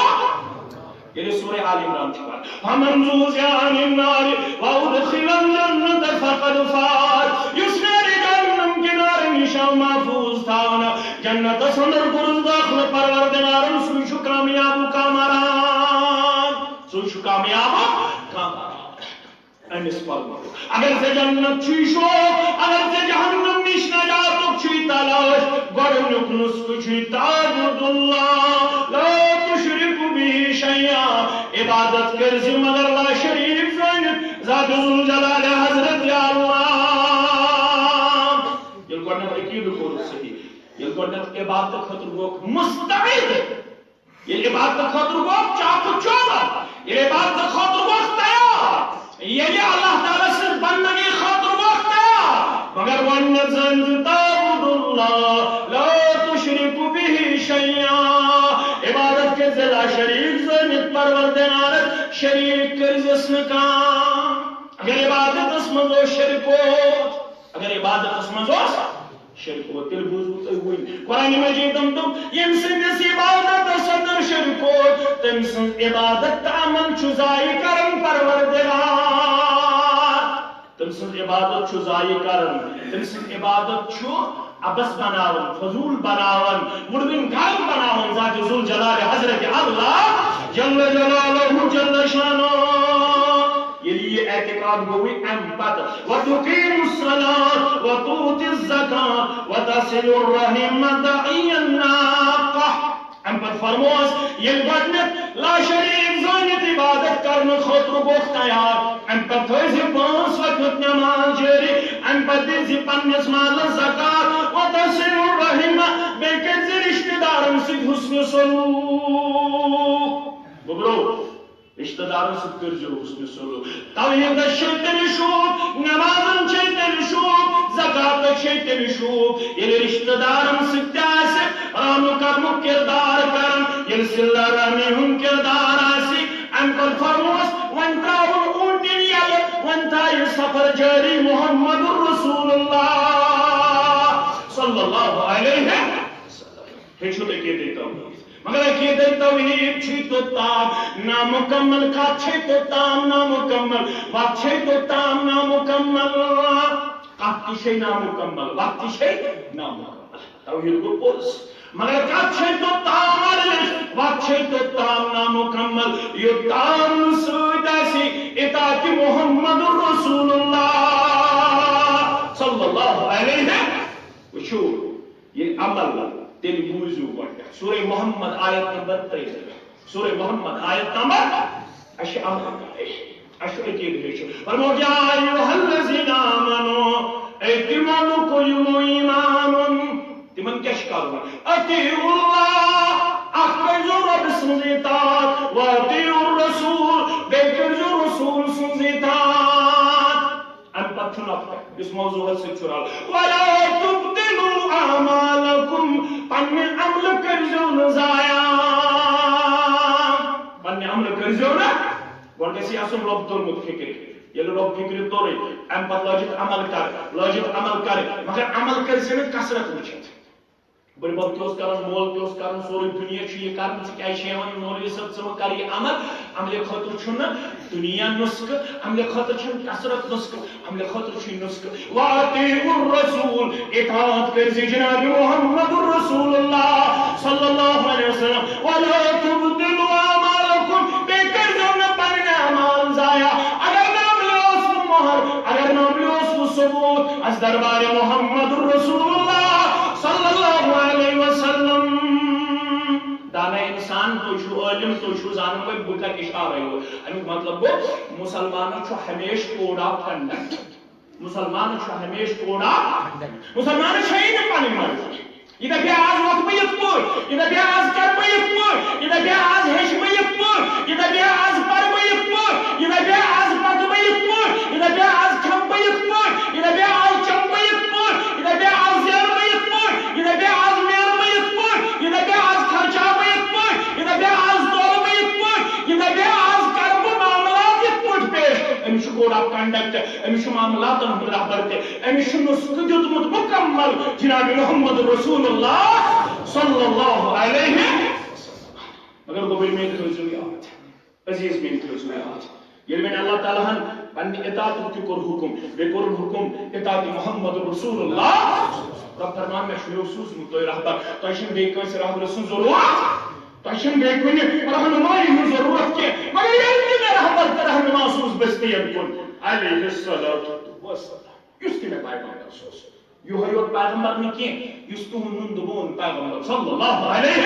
ییٚلہِ سورہ آل عمران چھِ پران، فمن زحزح عن النار وادخل الجنة فقد فاز، یُس نارِ جہنم کہِ نارٕ نِش آو محفوظ تھاونہٕ، جنتس اندر کوٚرُس دٲخلہٕ پروردگارن، سُے چھُ کامیاب و کامران، سُے چھُ کامیاب و کامران۔ أمِس فرموو، اگر ژےٚ جنت چھُے شوق، اگر ژےٚ جہنم نِش نجاتُک چھُے تلاش، گۄڈٕنیُک نُسخہٕ چھُے تعبد اللہ لا تشرک به شیئا، عبادت کٔرۍ زِ مگر لا شریک زٲنِتھ ذات ذوالجلال حضرت اللہ۔ ییٚلہِ گۄڈٕنیتھ عقیدٕ کوٚرُکھ صحیح، ییٚلہِ گۄڈٕنیتھ عبادت خٲطرٕ گوٚکھ مستعد، ییٚلہِ عبادت خٲطرٕ گوٚو چاکھ و چوبند، ییٚلہِ عبادت خٲطرٕ گوٚو تیار، ییٚلہِ اللہ تعالیٰ سٕنٛز بندگی خٲطرٕ گوٚو تیار، مگر وۄنۍ نہٕ زٲنۍ زِ تعبد اللہ لا تشرک به شیئا، عبادت کٔرۍ زِ لا شریک زٲنِتھ پروردگارس شریک کٔرۍ زِس نہٕ کانٛہہ۔ اگر عبادتس منٛز اوس شرک اوس، اگر عبادتس منٛز اوس شرک اوس، تیٚلہِ بوٗزوٕ تۄہہِ وُنۍ۔ قرآن مجیدن دوٚپ، ییٚمہِ سٕنٛدِس عبادتس اندر شرک اوس، تٔمۍ سٕنٛز عبادت تہٕ عمل چھُ ضایع کران پروردگار۔ تٔمۍ سٕنٛز عبادت چھُ ضایع کران، تٔمۍ سٕنٛز عبادت چھُ عبث بناوان، فضول بناوان، وُڑوٕنۍ گرم بناوان ذات ذوالجلال حضرت اللہ جل جلالہ جل شانہ۔ ییٚلہِ یہِ اعتقاد گوٚوٕے اَمہِ پتہٕ، وتقیم الصلاۃ وتؤتی الزکاۃ وتصل الرحم دعی الناقہ۔ اَمہِ پتہٕ فرموس، ییٚلہِ گۄڈٕنیتھ لا شریک زٲنِتھ عبادت کرنہٕ خٲطرٕ گوٚکھ تیار، اَمہِ پتہٕ تھٲوزِ پانٛژھ وقت نماز جٲری، اَمہِ پتہٕ دِزِ پننِس مالس زکات، وتصل الرحم، بیٚیہِ کٔرزِ رشتہٕ دارن سۭتۍ حسن سلوک۔ گوٚبرو، رشتہٕ دارن سۭتۍ کٔرزیو حسن سلوک۔ توحیدس چھے تیٚلہِ شوق، نمازن چھے تیٚلہِ شوق، زکاتس چھے تیٚلہِ شوق، ییٚلہِ رشتہٕ دارن سۭتۍ تہِ آسہِ رحم و کرمُک کردار کران، ییٚلہِ صلہ رحمی ہُنٛد کردار آسہِ۔ اَمہِ پتہٕ فرموس، وۄنۍ ترٛاوُن اوٗنٹِن یَلہٕ، وۄنۍ تھایہِ سفر جٲری محمد رسول اللہ صلی اللہ علیہ وسلم۔ ہیٚچھِو تُہۍ عقیدے توحید۔ مگر عقیدے توحید چھُے توٚتام نامُکمل، کتھ چھے توٚتام نامُکمل، وتھ چھے توٚتام نامُکمل۔ کتھ تہِ چھے نامُکمل، وتھ تہِ چھے نامُکمل۔ توحید گوٚو پوٚز۔ مگر کتھ چھے توٚتام ارزش، وتھ چھے توٚتام نامُکمل، یوٚتام نہٕ سۭتۍ آسہِ اطاعت محمد رسول اللہ صلی اللہ علیہ۔ وٕچھِو، ییٚلہِ عمل، تیٚلہِ بوٗزِو گۄڈٕ۔ سورہ محمد آیت نمبر ترٛیٚیہِ۔ سورہ محمد آیت نمبر، اَسہِ چھِ عمل کرٕنۍ، اَسہِ چھُ عقیدٕ ہیٚچھُن۔ فرموو، یا ایھا الذین آمنو، اے تِمو لُکو یِمو ایمان اوٚن، تِمن کیٛاہ چھُ کرُن؟ اطیعوا اللہ، اکھ کٔرۍزیو رۄبہٕ سٕنٛز اطاعت، و اطیعوا الرسول، بیٚیہِ کٔرۍزیو رسول سٕنٛز اطاعت۔ اَمہِ پتہٕ چھُ نۄقطہٕ، یُس موضوعس سۭتۍ چھُ رلان۔ ولا تبطلوا اعمالکم، پننہِ عملہٕ کٔرۍزیو نہٕ ضایع۔ پننہِ عملہٕ کٔرۍزیو نہٕ۔ گۄڈٕ گژھِ یہِ آسُن رۄب توٚرمُت فِکرِ۔ ییٚلہِ رۄب فِکرِ توٚرُے، اَمہِ پتہٕ لٲجِتھ عمل کر، لٲجِتھ عمل کر، مگر عمل کٔرۍزِ نہٕ کثرت وٕچھِتھ۔ بٕڈبب تہِ اوس کران، مول تہِ اوس کران، سورُے دُنیا چھُ یہِ کران، ژٕ کیٛازِ چھِ یِوان مولوی صٲب، ژٕ مہٕ کر یہِ عمل؟ عملہِ خٲطرٕ چھُنہٕ دُنیا نُسخہٕ، عملہِ خٲطرٕ چھُنہٕ کثرت نُسخہٕ، عملہِ خٲطرٕ چھُ یہِ نُسخہٕ۔ وَأَطِیعُوا الرَّسُولَ، اطاعت کٔرۍ زِ جناب محمد رسول اللہ صلی اللہ علیہ وسلم۔ وَلَا تُبْطِلُوا أَعْمَالَكُمْ، بیٚیہِ کٔرۍزیو نہٕ پنٕنۍ اعمال ضایع۔ اگر نہٕ عملہِ اوس نہٕ مۄہر، اگر نہٕ عملہِ اوس نہٕ ثبوت، از دربار محمد رسول اللہ صلی اللہ علیہ وسلم۔ دانا انسان، تُہۍ چھِو عٲلِم، تُہۍ چھِو زانن وٲلۍ، بہٕ کَرٕ اِشارَے یوت۔ اَمیُک مطلب گوٚو، مُسلمانَس چھُ ہمیشہِ code of conduct۔ مُسلمانَس چھُ ہمیشہِ code of conduct۔ مُسلمانَس چھےٚ نہٕ پَنٕنۍ مرضی۔ یہِ دَپہِ آز وۄتھٕ بہٕ یِتھ پٲٹھۍ، یہِ دَپہِ آز کَرٕ بہٕ یِتھ پٲٹھۍ، یہِ دَپہِ آز ہیٚچھٕ بہٕ یِتھ پٲٹھۍ، یہِ دَپہِ آز پَرٕ بہٕ یِتھ پٲٹھۍ، یہِ دَپہِ آز پَکہٕ بہٕ یِتھ پٲٹھۍ، یہِ دَپہِ آز کھٮ۪مہٕ بہٕ یِتھ پٲٹھۍ، یہِ دَپہِ آز چَمہٕ بہٕ یِتھ پٲٹھۍ، یہِ دَپہِ آز زینہٕ بہٕ یِتھ پٲٹھۍ، یہِ دَپہِ آز مینہٕ بہٕ یِتھ پٲٹھۍ، یہِ دَپہِ آز خرچاوٕ بہٕ یِتھ پٲٹھۍ، یہِ دَپہِ آز تولہٕ بہٕ یِتھ پٲٹھۍ، یہِ دَپہِ آز کَرٕ بہٕ تہِ، أمِس چھُ معاملاتن ہُنٛد رہبر تہِ، أمِس چھُ نسخہٕ دیُتمُت مُکمل جناب محمد رسول اللہ صلی اللہ علیہ وسلم۔ مگر گوٚبُر میٲنۍ تھٲوزیو یاد، عزیز میٲنۍ تھٲوزیو یاد، ییٚلہِ وۄنۍ اللہ تعالیٰ ہن پننہِ اطاعتُک تہِ کوٚر حُکم، بیٚیہِ کوٚرُن حُکم اطاعت محمد رسول اللہ، رۄب فرمان، مےٚ چھُ مےٚ سوٗزمُت تۄہہِ رہبر، تۄہہِ چھُنہٕ بیٚیہِ کٲنٛسہِ رہبرٕ سٕنٛز ضروٗرت۔ تۄہہِ چھَنہٕ بیٚیہِ کُنہِ رہنمٲیی ہٕنٛز ضروٗرت کینٛہہ، مگر ییٚلہِ تہِ مےٚ رہبر تہٕ رہنما سوٗز بستیَن کُن، علیہ الصلوۃ والسلام، یُس تہِ مےٚ پیغمبر سوٗز، یِہوٚے یوت پیغمبر نہٕ کینٛہہ، یُس تُہُنٛد نُن دُبون پیغمبر صلی اللہ علیہ،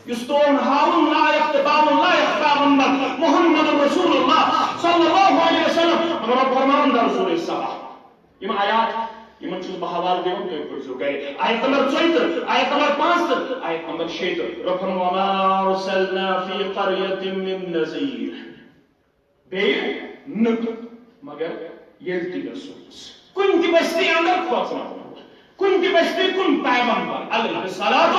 یُس تُہُنٛد ہاوُن لایق تہٕ باوُن لایق پیغمبر محمد رسول اللہ صلی اللہ علیہ وسلم، مگر رب فرمان در سورہ سبا۔ یِم آیات، یِمن چھُس بہٕ حوالہٕ دِوان، تُہۍ پٔرۍزیو گرِ۔ آیت نمبر ژۄیہِ تٕرٛہ، آیت نمبر پانٛژھ تٕرٛہ، آیت نمبر شیٚیہِ تٕرٛہ۔ رۄب فرموو، "وما أرسلنا في قرية من نذير"۔ بیٚیہِ نہٕ، مگر ییٚلہِ تہِ مےٚ سوٗز۔ کُنہِ تہِ بستی اندر کھوژناوُن۔ کُنہِ تہِ بستی کُن پیغمبر علیہ الصلوۃ،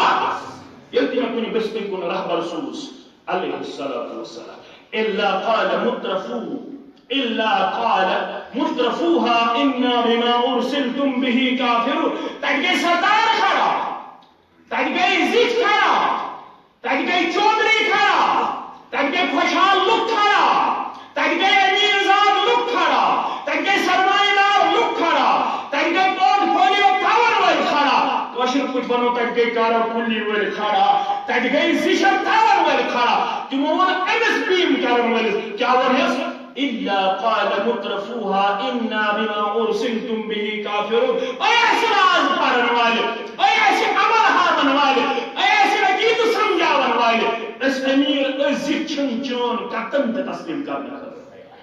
ییٚلہِ تہِ مےٚ کُنہِ بستی کُن رہبر سوٗز، علیہ الصلوۃ والسلام، الا قال مترفو، الا قال مترفوها انا بما ارسلتم به كافرون۔ تتہِ گٔے سردار کھڑا، تتہِ گٔے زِٹھۍ کھڑا، تتہِ گٔے چودھری کھڑا، تتہِ گٔے خۄشحال لُکھ کھڑا، تتہِ گٔے امیٖر زاد لُکھ کھڑا، تتہِ گٔے سرمایہ دار لُکھ کھڑا، تتہِ گٔے پورٹ فولیو تھاون وٲلۍ کھڑا، کٲشِر پٲٹھۍ ونو، تتہِ گٔے کارا کُلی وٲلۍ کھڑا، تتہِ گٔے زِشر تھاون وٲلۍ کھڑا۔ تِمو ووٚن أمِس بیم کرن وٲلِس، کیٛاہ ووٚنہس؟ الا قال مترفوها انا بما ارسلتم به كافرون۔ اے آسہِ واز پرن والہِ، اے آسہِ عمل ہاون والہِ، اے آسہِ عقیدٕ سمجھاون والہِ، أسۍ امیر، أسۍ زِٹھۍ چھِنہٕ چون قطعاً تہِ تسلیم کرنہٕ خٲطرٕ تیار۔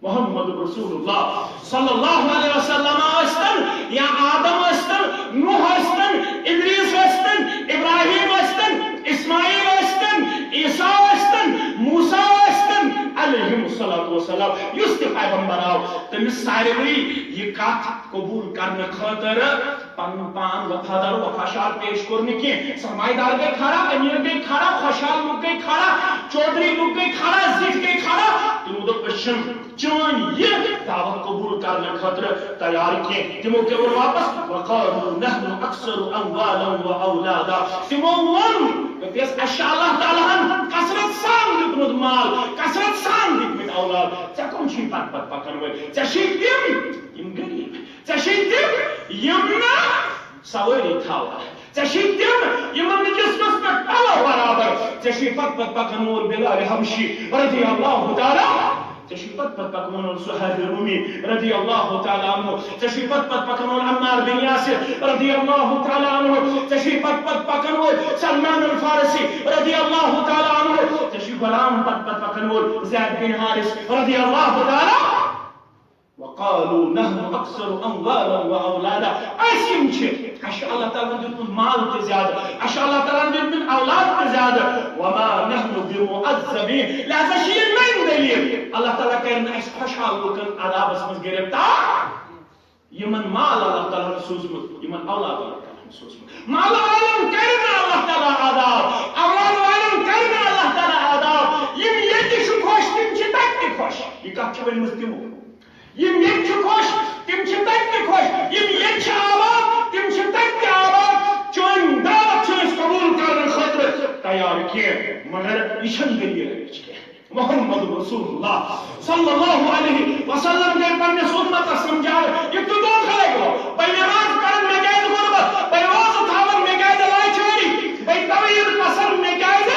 محمد رسول اللہ صلی اللہ علیہ وسلم ٲسۍتن یا آدم ٲسۍتن، نوح ٲسۍتن، ادریس ٲسۍتن، ابراہیم ٲسۍتن، اسماعیل ٲسۍتن، عیسیٰ ٲسۍتن، موسیٰ ٲسۍتن، علیہم الصلوۃ والسلام، یُس تہِ پیغمبر آو، تٔمِس ساروٕے یہِ کتھ قبول کرنہٕ خٲطرٕ پنُن پان وفادار و خۄشحال پیش کوٚر نہٕ کینٛہہ۔ سرمایہ دار گٔے کھڑا، امیر گٔے کھڑا، خۄشحال لُکھ گٔے کھڑا، چودھری لُکھ گٔے کھڑا، زِٹھۍ گٔے کھڑا۔ تِمو دوٚپ، أسۍ چھِنہٕ چٲنۍ یہِ دعوت قبول کرنہٕ خٲطرٕ تیار کینٛہہ۔ تِمو کیٛاہ ووٚن واپس؟ وقالوا نحن اکثر اموالا و اولادا۔ تِمو ووٚن، دوٚپُس، اَسہِ چھِ اللہ تعالیٰ ہن کثرت سان دیُتمُت مال، کثرت سان دِتمٕتۍ اولاد۔ ژےٚ کٕم چھِی پتہٕ پتہٕ پکن وٲلۍ؟ ژےٚ چھِی تِم، یِم غریب۔ ژےٚ چھِی تِم، یِم نہٕ سوٲری تھاوان۔ ژےٚ چھِی تِم، یِمن نہٕ جسمس پٮ۪ٹھ پلو برابر۔ ژےٚ چھُے پتہٕ پتہٕ پکن وول بلال حبشی رضی اللہ تعالیٰ۔ ژےٚ چھُے پتہٕ پتہٕ پکن وول صہیب رومی رضی اللہ تعالیٰ عنہ۔ ژےٚ چھُے پتہٕ پتہٕ پکن وول عمار بن یاسر رضی اللہ تعالیٰ عنہ۔ ژےٚ چھُے پتہٕ پتہٕ پکن وول سلمان الفارسی رضی اللہ تعالیٰ عنہ۔ ژےٚ چھُے غلام پتہٕ پتہٕ پکن وول زید بن حارث رضی اللہ تعالیٰ۔ وقالوا نحن اکثر اموالا و اولادا۔ أسۍ یِم چھِ، اَسہِ چھُ اللہ تعالیٰ ہن دیُتمُت مال تہِ زیادٕ، اَسہِ چھُ اللہ تعالیٰ ہن دیُتمُت اولاد تہِ زیادٕ۔ وما نحن بمعذبین۔ لہذا چھِ یہِ نٔنۍ دٔلیٖل۔ اللہ تعالیٰ کرِ نہٕ اَسہِ خۄشحال لُکن عذابس منٛز گرفتار۔ یِمن مال اللہ تعالیٰ ہن سوٗزمُت، یِمن اولاد اللہ تعالیٰ ہن سوٗزمُت۔ مال والٮ۪ن کرِ نہٕ اللہ تعالیٰ عذاب، اولاد والٮ۪ن کرِ نہٕ اللہ تعالیٰ عذاب۔ یِم ییٚتہِ چھِ خۄش، تِم چھِ تتہِ تہِ خۄش۔ یہِ کتھ چھِ ؤنمٕژ تِمو۔ یِم ییٚتہِ چھِ خۄش، تِم چھِ تَتہِ تہِ خۄش۔ یِم ییٚتہِ چھِ آباد، تِم چھِ تَتہِ تہِ آباد۔ چٲنۍ دعوت چھِ أسۍ قبوٗل کرنہٕ خٲطرٕ تیار کینٛہہ، مگر یہِ چھَنہٕ دٔلیٖل اَمِچ کینٛہہ۔ محمد رسول اللہ صلی اللہ علیہ وسلم گٔے پننِس اُمتس سمجھاوٕنۍ، یہِ تہِ دھوکہٕ لگہِ۔ بہٕ نماز پرن، مےٚ کیازِ غربت؟ بہٕ روزٕ تھاوان، مےٚ کیازِ لاچٲری؟ بہٕ توحید پسند، مےٚ کیازِ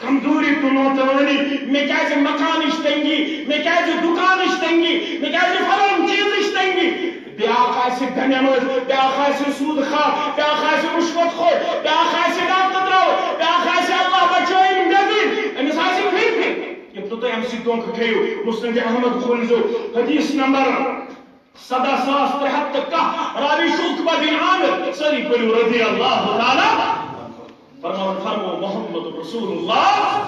کمزوری تہٕ ناتوٲنی؟ مےٚ کیازِ مکانٕچ تنگی؟ مےٚ کیازِ دُکانٕچ تنگی؟ مےٚ کیازِ فلٲنۍ چیٖزٕچ تنگی؟ بیٛاکھ آسہِ بے نمٲز، بیٛاکھ آسہِ سوٗد خور، بیٛاکھ آسہِ رُشوت خور، بیٛاکھ آسہِ ڈاکہٕ ترٛاوُن، بیٛاکھ آسہِ اللہ بچٲیِن بے دین، أمِس آسہِ پھِرِ پھِرِ۔ ییٚمہِ دۄہ تُہۍ اَمہِ سۭتۍ دھوکہٕ کھیٚیِو، مسند احمد کھوٗلزیو حدیث نمبر سداہ ساس ترٛےٚ ہتھ تہٕ کاہ، راوی چھُ عقبہ بن عامر، سٲری پٔرِو رضی اللہ تعالیٰ۔ فرماوان فرمو محمد رسول اللہ،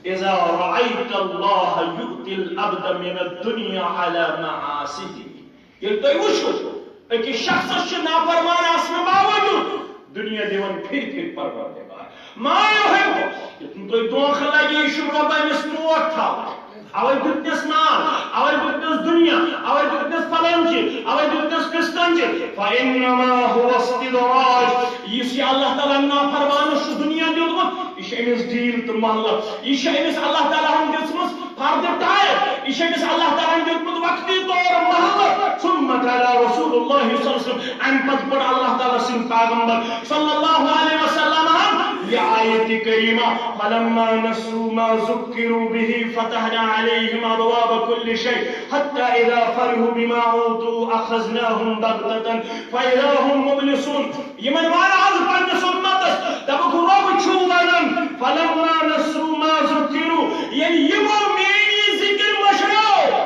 اذا رأيت الله يؤتي العبد من الدنيا على معاصيه۔ ییٚلہِ تُہۍ وٕچھِو، أکِس شخصس چھُ نافرمان آسنہٕ باوجوٗد دُنیا دِوان پھِرِ پھِرِ پروردگار۔ ما یُحب، یُتھ نہٕ تُہۍ دھوکہٕ لگہِ، یہِ چھُ رۄب أمِس ٹوٹھ تھاوان۔ اوے دیُتنس مال، اوے دیُتنس دُنیا، اوے دیُتنس فلٲنۍ چیٖز، اوے دیُتنس فستٲنۍ چیٖز۔ فإنما هو استدراج۔ یُس یہِ اللہ تعالیٰ نافرمانس چھُ دُنیا دیُتمُت، یہِ چھُ أمِس ڈیٖل تہٕ مۄہلت۔ یہِ چھِ أمِس اللہ تعالیٰ ہن دِژمٕژ فرد ٹائم۔ یہِ چھُ أمِس اللہ تعالیٰ ہن دیُتمُت وقتی طور مۄہلت۔ ثم تلا رسول اللہ صلی اللہ علیہ وسلم، امہِ پتہٕ پوٚر اللہ تعالیٰ سٕنٛدۍ پیغمبر صلی اللہ علیہ وسلم ہن یہِ آیت کریمہ، فلما نسوا ما ذکروا به فتحنا علیہم ابواب کل شیء حتی اذا فرحوا بما اوتوا اخذناہم بغتة فاذا هم مبلسون۔ یِمن وَن آز پننِس اُمتس، دَپُکھ، رۄب چھُ وَنان، فلما نسوا ما ذکروا، ییٚلہِ یِمو میٲنۍ یہِ ذِکِر مٔشرٲو،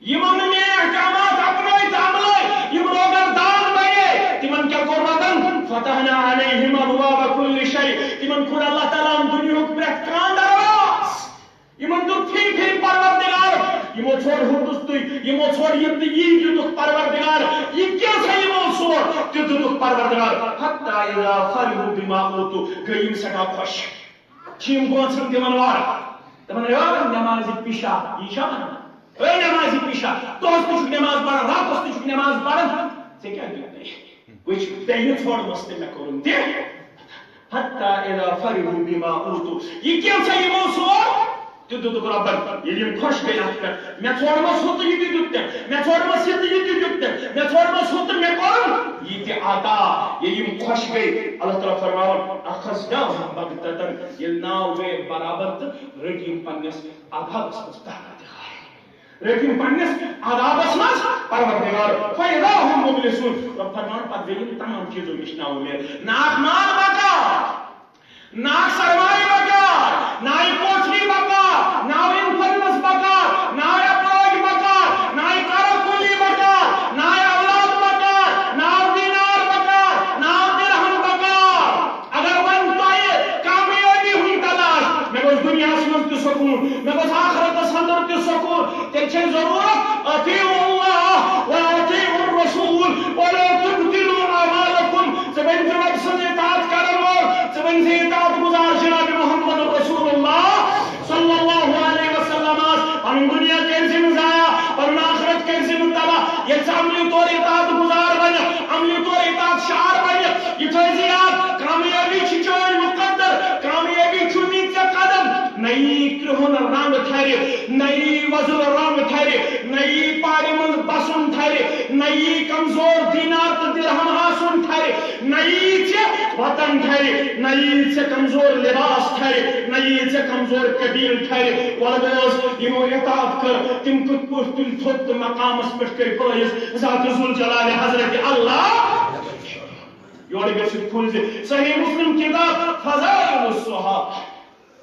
یِمو نہٕ میٲنۍ احکامات اپنٲے تہٕ عملٲے، یِم روگن دان بنے، تِمن کیٛاہ کوٚر رۄبن؟ فتحنا علیہم ابواب کل شیء، تِمن کھول اللہ تعالیٰ ہن دُنیہُک پرٛٮ۪تھ کانٛہہ دروازٕ۔ یِمن دیُت پھِرِ پھِرِ پروردگار، یِمو ژھوٚر ہُہ تہٕ تُے، یِمو ژھوٚر یہِ تہٕ یی دیُتُکھ پروردگار، یہِ کینٛژھا یِمو ژھوٚر تہِ دیُتُکھ پروردگار۔ حتی اذا فرحوا بما اوتوا، گٔے یِم سٮ۪ٹھاہ خۄش۔ چھِ یِم گونٛژھن دِوان وارٕ۔ دَپان، "اے نمازِ پیشہ، یہِ چھا وَنان؟ اے نمازِ پیشہ، دۄہس تہِ چھُکھ نماز پَران، راتس تہِ چھُکھ نماز پَران، ژےٚ کیٛاہ دیُت مےٚ؟ وٕچھ، ژےٚ یہِ ژھوٚرمَس تہٕ مےٚ کوٚرُن تہِ۔" حتی اذا فرحوا بما اوتوا۔ یہِ کینٛژھا یِمو ژھوٚر، تہِ دیُتُکھ رۄبن۔ ییٚلہِ یِم خۄش گٔے اَتھ پٮ۪ٹھ، مےٚ ژھوٚرمَس ہُہ تہٕ یہِ تہِ دیُت تٔمۍ، مےٚ ژھوٚرمَس یہِ تہٕ یہِ تہِ دیُت تٔمۍ، مےٚ ژھوٚرمَس ہُہ تہٕ مےٚ کوٚرُن یہِ تہِ عطا۔ ییٚلہِ یِم خۄش گٔے، اللہ تعالیٰ فرماوان، اخذناہم بغتة، ییٚلہِ ناو گٔے برابر تہٕ رٔٹۍ یِم پننِس عذابس منٛز پروردگار۔ رٔٹۍ یِم پننِس عذابس منٛز پروردگار۔ فاذا هم مبلسون۔ رب فرمان، پتہٕ گٔے یِم تمام چیٖزو نِش نا اُمید۔ نہ اکھ مال بکار، نہ اکھ سرمایہ بکار، نہ اکھ کوٹھری بکار، نہ اکھ انفلوئنس بکار، نہ اکھ اپروچ بکار، نہ اکھ کارا کلی بکار، نہ اکھ اولاد بکار، نہ اکھ دینار بکار، نہ اکھ درہم بکار۔ اگر وۄنۍ تۄہہِ کامیٲبی ہُنٛد تلاش، مےٚ گوٚژھ دُنیاہَس منٛز تہِ سکوٗن، مےٚ گوٚژھ آخرتَس اندر تہِ سکوٗن، تیٚلہِ چھےٚ ضروٗرت اطیعوا اللہ و اطیعوا الرسول ولا تبطلوا اعمالکم۔ ژٕ بٔنۍ زِ رۄب سٕنٛز اطاعت کرن وول، ژٕ بٔنۍ زِ اطاعت گزار جناب محمد رسول اللہ صلی اللہ علیہ وسلم۔ پنُن دُنیا کٔرۍ زِ نہٕ ضایع، پنُن آخرت کٔرۍ زِ نہٕ تباہ۔ ییٚلہِ ژٕ عملی طور اطاعت گزار بنکھ، عملی طور اطاعت شعار بنکھ، یہِ تھٲوۍ زِ یاد، کامیٲبی چھِ چٲنۍ مقدر، کامیٲبی چھُ نی ژےٚ قدم۔ نہ یی کرٛہُن رنگ تھرِ، نہ یی وۄزُل رنگ تھرِ، نہ یی پارِ منٛز بسُن تھرِ، نہ یی کمزور دینار تہٕ درہم آسُن تھرِ، نہ یی ژےٚ وطن تھرِ، نہ یی ژےٚ کمزور لباس تھرِ، نہ یی ژےٚ کمزور قبیل تھرِ۔ وَلہٕ بوز، یِمو اطاعت کٔر، تِم کِتھ پٲٹھۍ تُلۍ تھوٚد تہٕ مقامس پٮ۪ٹھ کٔرۍ فٲیض ذات ذوالجلال حضرت اللہ۔ یورٕ گٔژھِتھ کھوٗلۍ زِ صحیح مسلم کتاب فضائل الصحابہ۔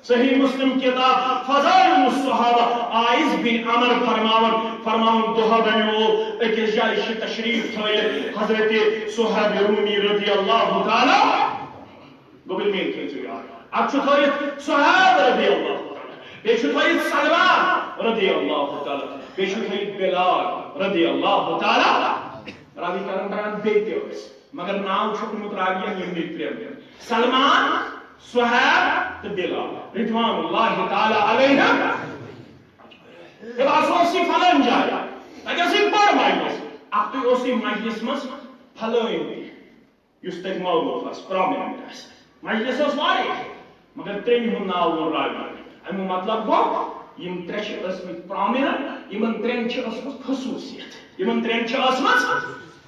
صحیح مسلم کتاب فضائل الصحابہ، عائذ بن عمر فرماوان، فرماوان دۄہہ بنیو أکِس جایہِ چھِ تشریف تھٲیِتھ حضرت صہیب رومی رضی اللہ تعالیٰ۔ گوٚبُر میٖر تھٲیِو یاد۔ اَتھ چھُ تھٲیِتھ صہیب رضی اللہ تعالیٰ، بیٚیہِ چھُ تھٲیِتھ سلمان رضی اللہ تعالیٰ، بیٚیہِ چھُ تھٲیِتھ بلال رضی اللہ تعالیٰ۔ راوی کرن بیان بیٚیہِ تہِ ٲسۍ۔ مگر ناو چھُ اوٚنمُت راویَن یِمنٕے ترٛٮ۪ن۔ سلمان، صہیب تہٕ بلال رضوان اللہ تعالیٰ علیہم۔ تیٚلہِ آسو أسۍ یہِ فلٲنۍ جایہِ۔ تَتہِ ٲس یہِ بٔڑ مجلس۔ اَکھتُے اوس یہِ مجلس منٛز فلٲنۍ تہِ، یُس تَتہِ معروٗف آسہِ، پرٛامِننٹ آسہِ۔ مجلس ٲس واریاہ، مگر ترٛیٚنہِ ہُنٛد ناو ووٚن راویَن۔ اَمیُک مطلب گوٚو، یِم ترٛےٚ چھِ ٲسمٕتۍ پرٛامِننٹ، یِمن ترٛٮ۪ن چھِ ٲسمٕژ خصوٗصیت۔ یِمن ترٛٮ۪ن چھِ ٲسمٕژ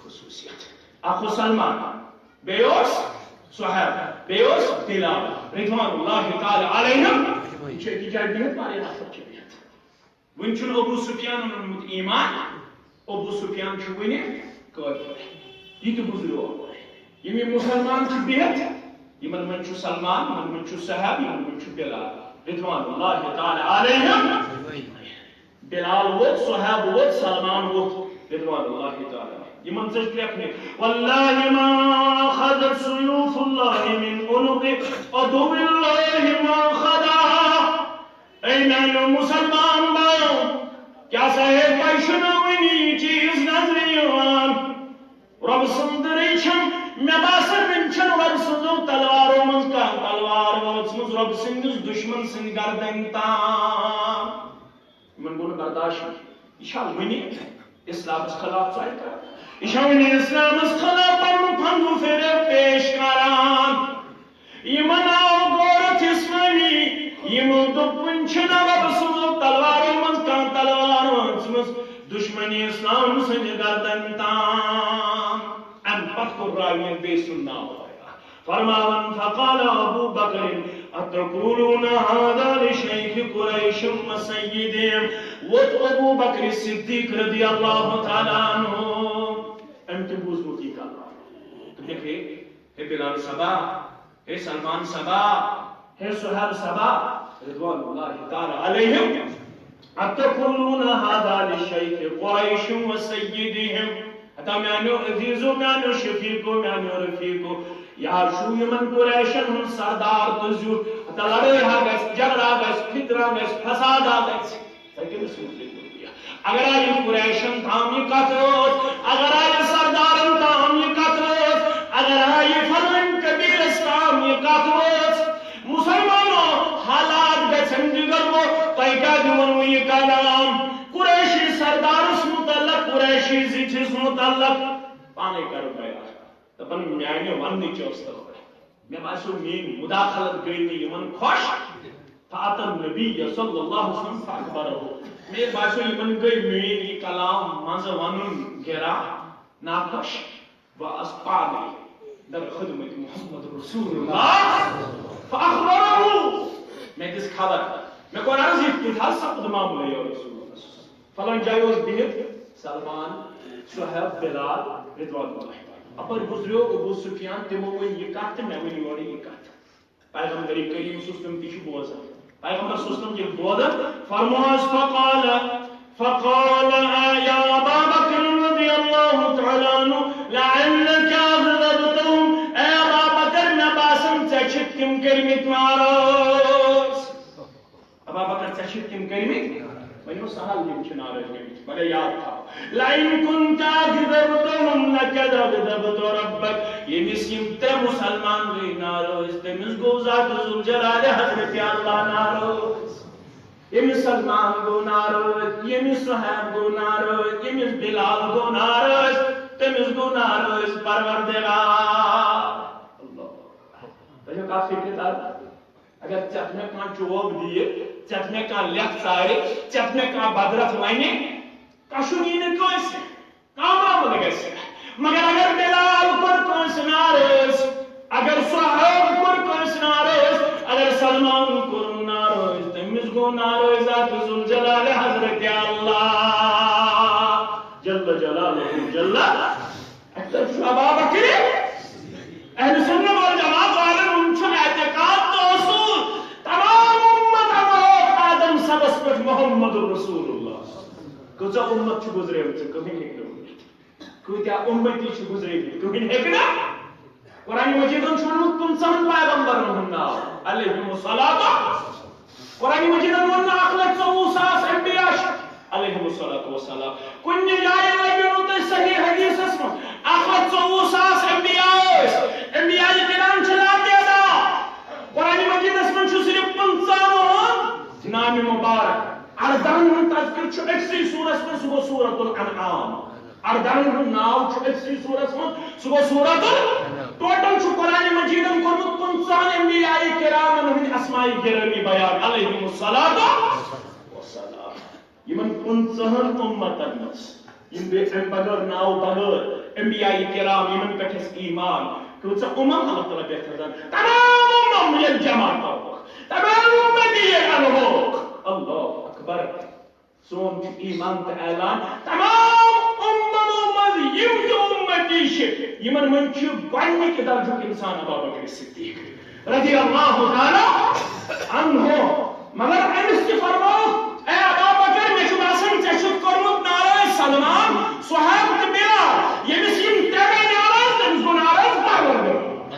خصوٗصیت۔ اکھ اوس سلمان، بیٚیہِ اوس صہیب، بیٚیہِ اوس بلال رضوان اللہ تعالیٰ علیہم۔ یِم چھِ أکِس جایہِ بِہِتھ، واریاہ نفر چھِ بِہِتھ۔ وُنہِ چھُنہٕ ابو سفیانن اوٚنمُت ایمان، ابو سفیان چھُ وُنہِ کٲفِر۔ یہِ تہِ گُزریو۔ یِم یِم مُسلمان چھِ بِہِتھ، یِمن منٛز چھُ سلمان، یِمن منٛز چھُ صہیب، یِمن منٛز چھُ بلال رضوان اللہ تعالیٰ علیہم۔ بلال ووت، صہیب ووت، سلمان ووت، رضوان اللہ تعالیٰ۔ یِمن ژٔج کرٛٮ۪کھ نہٕ۔ واللہ ما اخذت سیوف اللہ من عنق عدو اللہ ما اخذها۔ اے میانیو مسلمان بایو، کیٛاہ سا ہے تۄہہِ چھُنہٕ وُنہِ یہِ چیٖز نظرِ یِوان؟ رۄب سٕنٛدرٕے چھَم، مےٚ باسان، وُنہِ چھَنہٕ رۄب سٕنٛزو تلوارو منٛز کانٛہہ تلوار وٲژمٕژ رۄب سٕنٛدِس دُشمن سٕنٛدِ گردنہِ تام۔ یِمن گوٚو نہٕ برداشت۔ یہِ چھا وٕنہِ اسلامس خلاف ژۄلہِ کران؟ یہِ چھا وٕنہِ اسلامس خلاف پنُن پنُن فریب پیش کران؟ یِمن آو غٲرت اسلامی، یِمو دوٚپ، وٕنہِ چھِ نواب سٕنٛزو تلوارو منٛز کانٛہہ تلوار وٲژمٕژ دشمنی اسلام سٕنٛدِ گردن تام۔ امہِ پتہٕ کوٚر راوین بیٚیہِ سُنٛد ناو بیان۔ فرماوان، فقال ابو بکر، اتقولون هذا لشیخ قریش و سیدهم؟ ووت ابو بکر صدیق رضی اللہ تعالیٰ عنہ، أمۍ تہِ بوٗزمُت یہِ کلام۔ دوٚپُکھ، ہے، ہے بلال صبا، ہے سلمان صبا، ہے صہیب صبا، رضوان اللہ تعالیٰ علیہم، اتقولون هذا لشیخ قریش و سیدهم؟ ہتا میانیو عزیزو، میانیو شفیقو، میانیو رفیقو، یا چھُ یِمن قریشن ہُنٛد سردار تہٕ زیُٹھ۔ ہتا لڑٲے ہا گژھِ، جھگڑا گژھِ، فتنہ گژھِ، فساد ہا گژھِ۔ تۄہہِ کٔمِس مُتعلِق ووٚنوٕ یہِ؟ اگر آ یہِ قریشن تام یہِ کتھ وٲژ، اگر آ یہِ سردارن تام یہِ کتھ وٲژ، اگر آ یہِ فلٲنۍ قبیلس تام یہِ کتھ وٲژ، مسلمانو، حالات گژھن بگڑ گو، تۄہہِ کیٛازِ ووٚنوٕ یہِ کلام قریشی سردارس متعلق، قریشی زِٹھِس متعلق؟ پانے کرو بیان۔ دپان، میانہِ وننٕچ ٲس تہٕ مےٚ باسیو، میٲنۍ مداخلت گٔے نہٕ یِمن خۄش۔ فاتى النبي صلى الله عليه وسلم فأخبره۔ مےٚ باسیو، یِمن گٔے میٲنۍ یہِ کلام منٛزٕ ونُن گرا ناخۄش۔ بہٕ آس پانے در خدمت محمد رسول اللہ فأخبره۔ مےٚ دِژ خبر، مےٚ کوٚر عرض، یِتھ کٔنۍ حظ سپُد معاملہٕ یا رسول اللہ۔ فلٲنۍ جایہِ اوس بِہِتھ سلمان، صہیب، بلال، رضوان اللہ۔ اپٲرۍ گُزریو ابو سفیان، تِمو ؤنۍ یہِ کتھ تہٕ مےٚ ؤنۍ یورٕ یہِ کتھ۔ پیغمبر کریم صلی اللہ علیہ وسلم تہِ چھُ بوزان۔ پیغمبر صلی اللہ علیہ وسلم ییٚلہِ بوزان، فرمووس، فقال، فقال، يا أبا بكر رضي الله تعالى عنه، لعلك أغضبتهم۔ اے ابا بکر، مےٚ باسان، ژےٚ چھِتھ تِم کٔرمٕتۍ ناراض۔ ابا بکر، ژےٚ چھِ تِم کٔرمٕتۍ؟ ؤنِو سہل، یِم چھِ ناراض گٔمٕتۍ، مگر یاد تھاو، لئن كنت أغضبتهم لقد أغضبت ربك۔ ییٚمِس یِم ترٛےٚ مسلمان گٔے ناراض، تٔمِس گوٚو ذات ذوالجلال حضرت اللہ ناراض۔ ییٚمِس سلمان گوٚو ناراض، ییٚمِس صہیب گوٚو ناراض، ییٚمِس بلال گوٚو ناراض، تٔمِس گوٚو ناراض پروردگار۔ اللہ۔ تۄہہِ چھو کتھ فکرِ تران؟ اگر ژےٚ مےٚ کانٛہہ چوب دِیہِ، ژےٚ مےٚ کانٛہہ لیکھ ژارِ، ژےٚ مےٚ کانٛہہ بدرتھ ونہِ، کشُن یی نہٕ کٲنٛسہِ، کانٛہہ معاملہٕ گژھِ۔ مگر اگر بلال کوٚر کٲنٛسہِ ناراض، اگر صہیب کوٚر کٲنٛسہِ ناراض، اگر سلمان کوٚرُن ناراض، تٔمِس گوٚو ناراض ذات ذوالجلال حضرت اللہ جل جلالہ جل۔ اکثر چھُ ابا بکر۔ اہل سنت والجماعت والن ہُنٛد چھُ اعتقاد تہٕ اصوٗل، تمام امت آوُت آدم سبس پٮ۪ٹھ محمد رسول اللہ۔ کۭژاہ امت چھِ گُزریمژٕ، کٕہٕنۍ ہیٚکہِ نہٕ ؤنِتھ۔ کۭتیاہ امتی چھِ گُزریمٕتۍ، کٕہٕنۍ ہیٚکہِ نہٕ۔ قرآن مجیدن چھُ ووٚنمُت پٕنٛژٕہن پیغمبرن ہُنٛد ناو، علیہم الصلوۃ۔ قرآن مجیدن ووٚن نہٕ اکھ لچھ ژوٚوُہ ساس انبیاء چھِ، علیہم الصلوۃ والسلام۔ کُنہِ جایہِ لبِو نہٕ تۄہہِ صحیح حدیثس منٛز اکھ لچھ ژوٚوُہ ساس انبیاء ٲسۍ۔ انبیاء کرام چھِ لاتعداد۔ قرآن مجیدس منٛز چھُ صرف پٕنٛژٕہن ہُنٛد نام مبارک۔ اردہن ہُنٛد تذکر چھُ أکسٕے سورس منٛز، سُہ گوٚو سورۃ الانعام۔ اردہن ہُنٛد ناو چھُ أکسٕے سورس منٛز، سُہ گوٚو سورۃ ال-، ٹوٹل چھُ قرآن مجیدن کوٚرمُت پٕنٛژٕہن انبیاء کرامن ہٕنٛدۍ اسماء گرامی بیان، علیہم الصلوۃ والسلام۔ یِمن پٕنٛژٕہن امتن منٛز، یِم بیٚیہِ امہِ بغٲر، ناو بغٲر، انبیاء کرام، یِمن پٮ۪ٹھ اَسہِ ایمان، کۭژاہ امم اللہ تعالیٰ بہتر زانہِ۔ تمام امم ییٚلہِ جمع کرہوکھ، تمام امت ییٚلہِ انہوکھ، اللہ اکبر۔ سون چھُ ایمان تہٕ اعلان، تمام اممو منٛز یِم تہِ امتی چھِ، یِمن منٛز چھُ گۄڈٕنِکہِ درجُک انسان ابا بکر صدیق رضی اللہ تعالیٰ عنہ۔ مگر أمِس تہِ فرموو، اے ابا بکر، مےٚ چھُ باسان، ژےٚ چھُتھ کوٚرمُت ناراض سلمان، صہیب تہٕ بلال۔ ییٚمِس یِم ترٛےٚ گٔے ناراض، تٔمِس گوٚو ناراض پروردگار۔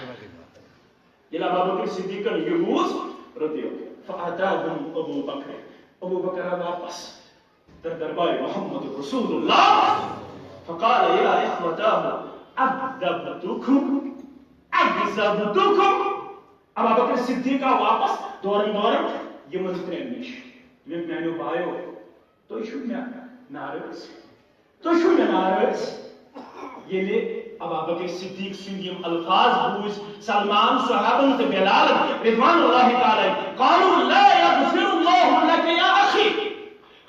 ییٚلہِ ابا بکر صدیقن یہِ بوٗز، رضی اللہ، فأتاهم أبو بکر، ابو بکر آو واپس در دربار محمد رسول اللہ، فقال يا إخوتاه أكذبتكم، أكذبتكم۔ ابا بکر صدیق آو واپس دورن دورن یِمن ترٛٮ۪ن نِش۔ دوٚپُکھ، میانیو بایو، تُہۍ چھِو مےٚ ناراض؟ تُہۍ چھِو مےٚ ناراض؟ ییٚلہِ ابابکر صدیق سٕنٛدۍ یِم الفاظ بوٗزۍ سلمان صحابن تہٕ بلالن رضوان اللہ تعالیٰ علیہم، قالوا لا يغفر الله لك يا أخي۔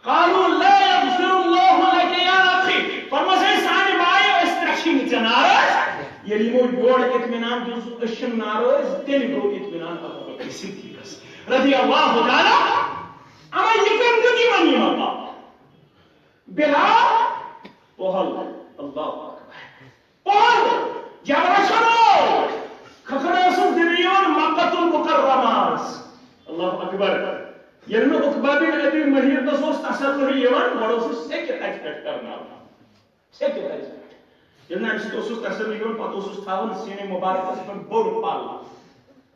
قالوا لا يغفر الله لك يا أخي۔ فرموس، ہے سانہِ بایہِ، أسۍ ترٛےٚ چھِ نہٕ ژےٚ ناراض۔ ییٚلہِ یِمو یورٕ اطمینان دیُت، أسۍ چھِنہٕ ناراض، تیٚلہِ گوٚو اطمینان ابوبکر صدیقس رضی اللہ تعالیٰ۔ اما یہِ کٔمۍ دیُت یِمن یہِ مقام؟ بلال پۄہل، اللہ اکبر۔ پۄہل، جبرا چھلو، کھکھر ٲسٕس دِنہٕ یِوان مکہ المکرمہس۔ اللہ اکبر۔ ییٚلہِ نہٕ عقبہ بن ابی معیطس اوس تسلح یِوان، گۄڈٕ اوسُس سیٚکہِ تَتہِ پٮ۪ٹھ کرناوان۔ سیٚکہِ تَتہِ پٮ۪ٹھ۔ ییٚلہِ نہٕ اَمہِ سۭتۍ اوسُس تسلح یِوان، پتہٕ اوسُس تھاوان سینے مبارکس پٮ۪ٹھ بوٚڑ پل۔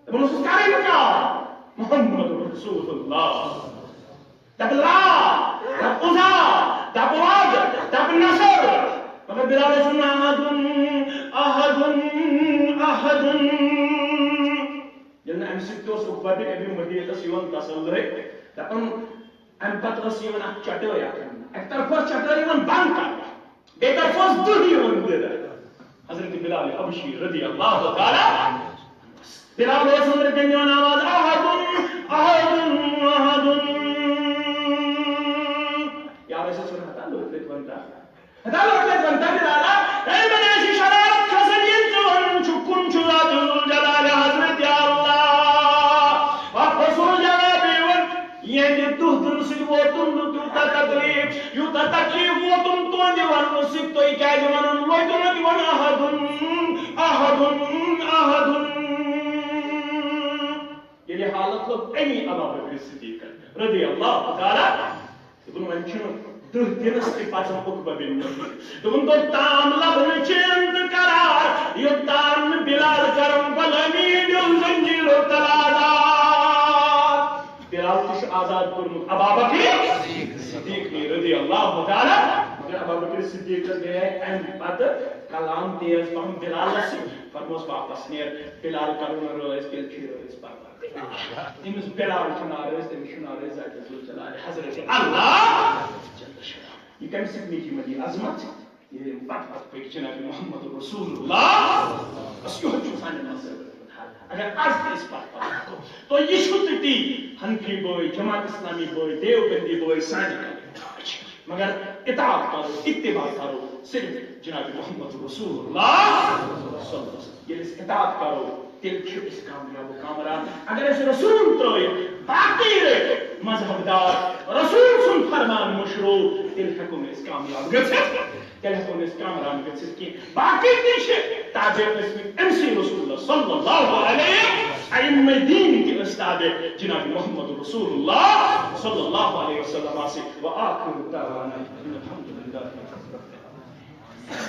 دَپان اوسُس، "کَرٕنۍ کیٛاہ؟ محمد رسول اللہ۔" دَپ لات، دَپ عزا، دَپ وَد، دَپ نصر۔ مگر بلال ٲسۍ وَنان، "احد، احد، احد۔" ییٚلہِ نہٕ اَمہِ سۭتۍ تہِ اوس عقبہ بن ابی معیطس یِوان تسلے، دَپان، اَمہِ پتہٕ ٲس یِوان اَکھ چٹٲے اَکھ اَننہٕ۔ اَکہِ طرفہٕ ٲس چٹٲے یِوان بنٛد کرنہٕ، بیٚیہِ طرفہٕ اوس دٕہ یِوان دِنہٕ۔ حضرت بلال حبشی رضی اللہ تعالیٰ عنہ۔ بلال اوس أنٛدرٕ کَنہِ دِوان آواز، "احد، احد، احد۔" یارٕ ٲسۍ أسۍ وَنان، "ہتا لوٚگ تَتہِ وَنتا، ہتا لوٚگ تَتہِ وَنتا بِلالا، ہے مےٚ نہ آسہِ شرارت کھسان، ییٚلہِ ژٕ وَنان چھُکھ، کُن چھُ ذات ذوالجلال حضرت اللہ۔ واپس سوز جواب یِوان، ییٚلہِ دُہ دِنہٕ سۭتۍ ووتُم نہٕ تیوٗتاہ تکلیٖف، یوٗتاہ تکلیٖف ووتُم تُہنٛدِ وَننہٕ سۭتۍ، تُہۍ کیٛازِ وَنان وٲتِو نہٕ تِمن احدُن، احدُن، احدُن؟" ییٚلہِ حالت لوٚگ اَمی ابابکر صدیقن رضی اللہ تعالیٰ، دوٚپُن، "وۄنۍ چھُنہٕ دٕہ دِنس تہِ پژان عقبہ بن نٲفِع۔" دوٚپُن، "توٚتام لبہٕ نہٕ چین تہٕ قرار، یوٚتام نہٕ بلال کرم غلٲمی دیُن زنجیٖرو تل آزاد۔" بلال تہِ چھُ آزاد کوٚرمُت ابابکر صدیق نٕے رضی اللہ تعالیٰ۔ مگر ابابکر صدیقس گٔیے اَمہِ پتہٕ کلام تیز پہم بلالس سۭتۍ۔ فرموس، "واپس نیر، بلال کرو نہٕ رٲضۍ، تیٚلہِ چھُ یہِ رٲضۍ پرواے۔" أمِس بلال چھُ ناراض، تٔمِس چھُ ناراض ذات ذوالجلال حضرت اللہ جل شانہ۔ یہِ کَمہِ سۭتۍ مِٹہِ یِمن یہِ عظمت؟ ییٚلہِ یِم پتہٕ پتہٕ پٔکۍ جناب محمد رسول اللہ، بس یِہوٚے چھُ سانٮ۪ن مسٲیلن ہُنٛد حل۔ اگر از تہِ أسۍ پتہٕ پتہٕ پکو، تو یہِ چھُ تہِ تی حنفی بٲے، جماعت اسلامی بٲے، دیوبندی بٲے، سانہِ کَرٕنۍ۔ مگر اطاعت کرو، اتباع کرو صرف جناب محمد رسول اللہ صلی اللہ علیہ وسلم۔ ییٚلہِ أسۍ اطاعت کرو، تیٚلہِ چھِ أسۍ کامیاب و کامران۔ اگر أسۍ رسول ترٲوِتھ باقٕے رٔٹۍ مذہب دار، رسول سُنٛد فرمان مٔشرو، تیٚلہِ ہٮ۪کو نہٕ أسۍ کامیاب گٔژھِتھ، تیٚلہِ ہٮ۪کو نہٕ أسۍ کامران گٔژھِتھ کینٛہہ۔ باقٕے تہِ چھِ تابع ٲسمٕتۍ أمسٕے رسول اللہ صلی اللہ علیہ، ائمہ دین تہِ ٲسۍ تابع جناب محمد رسول اللہ صلی اللہ علیہ وسلم۔ وآخر دعوانا ان الحمد للہ۔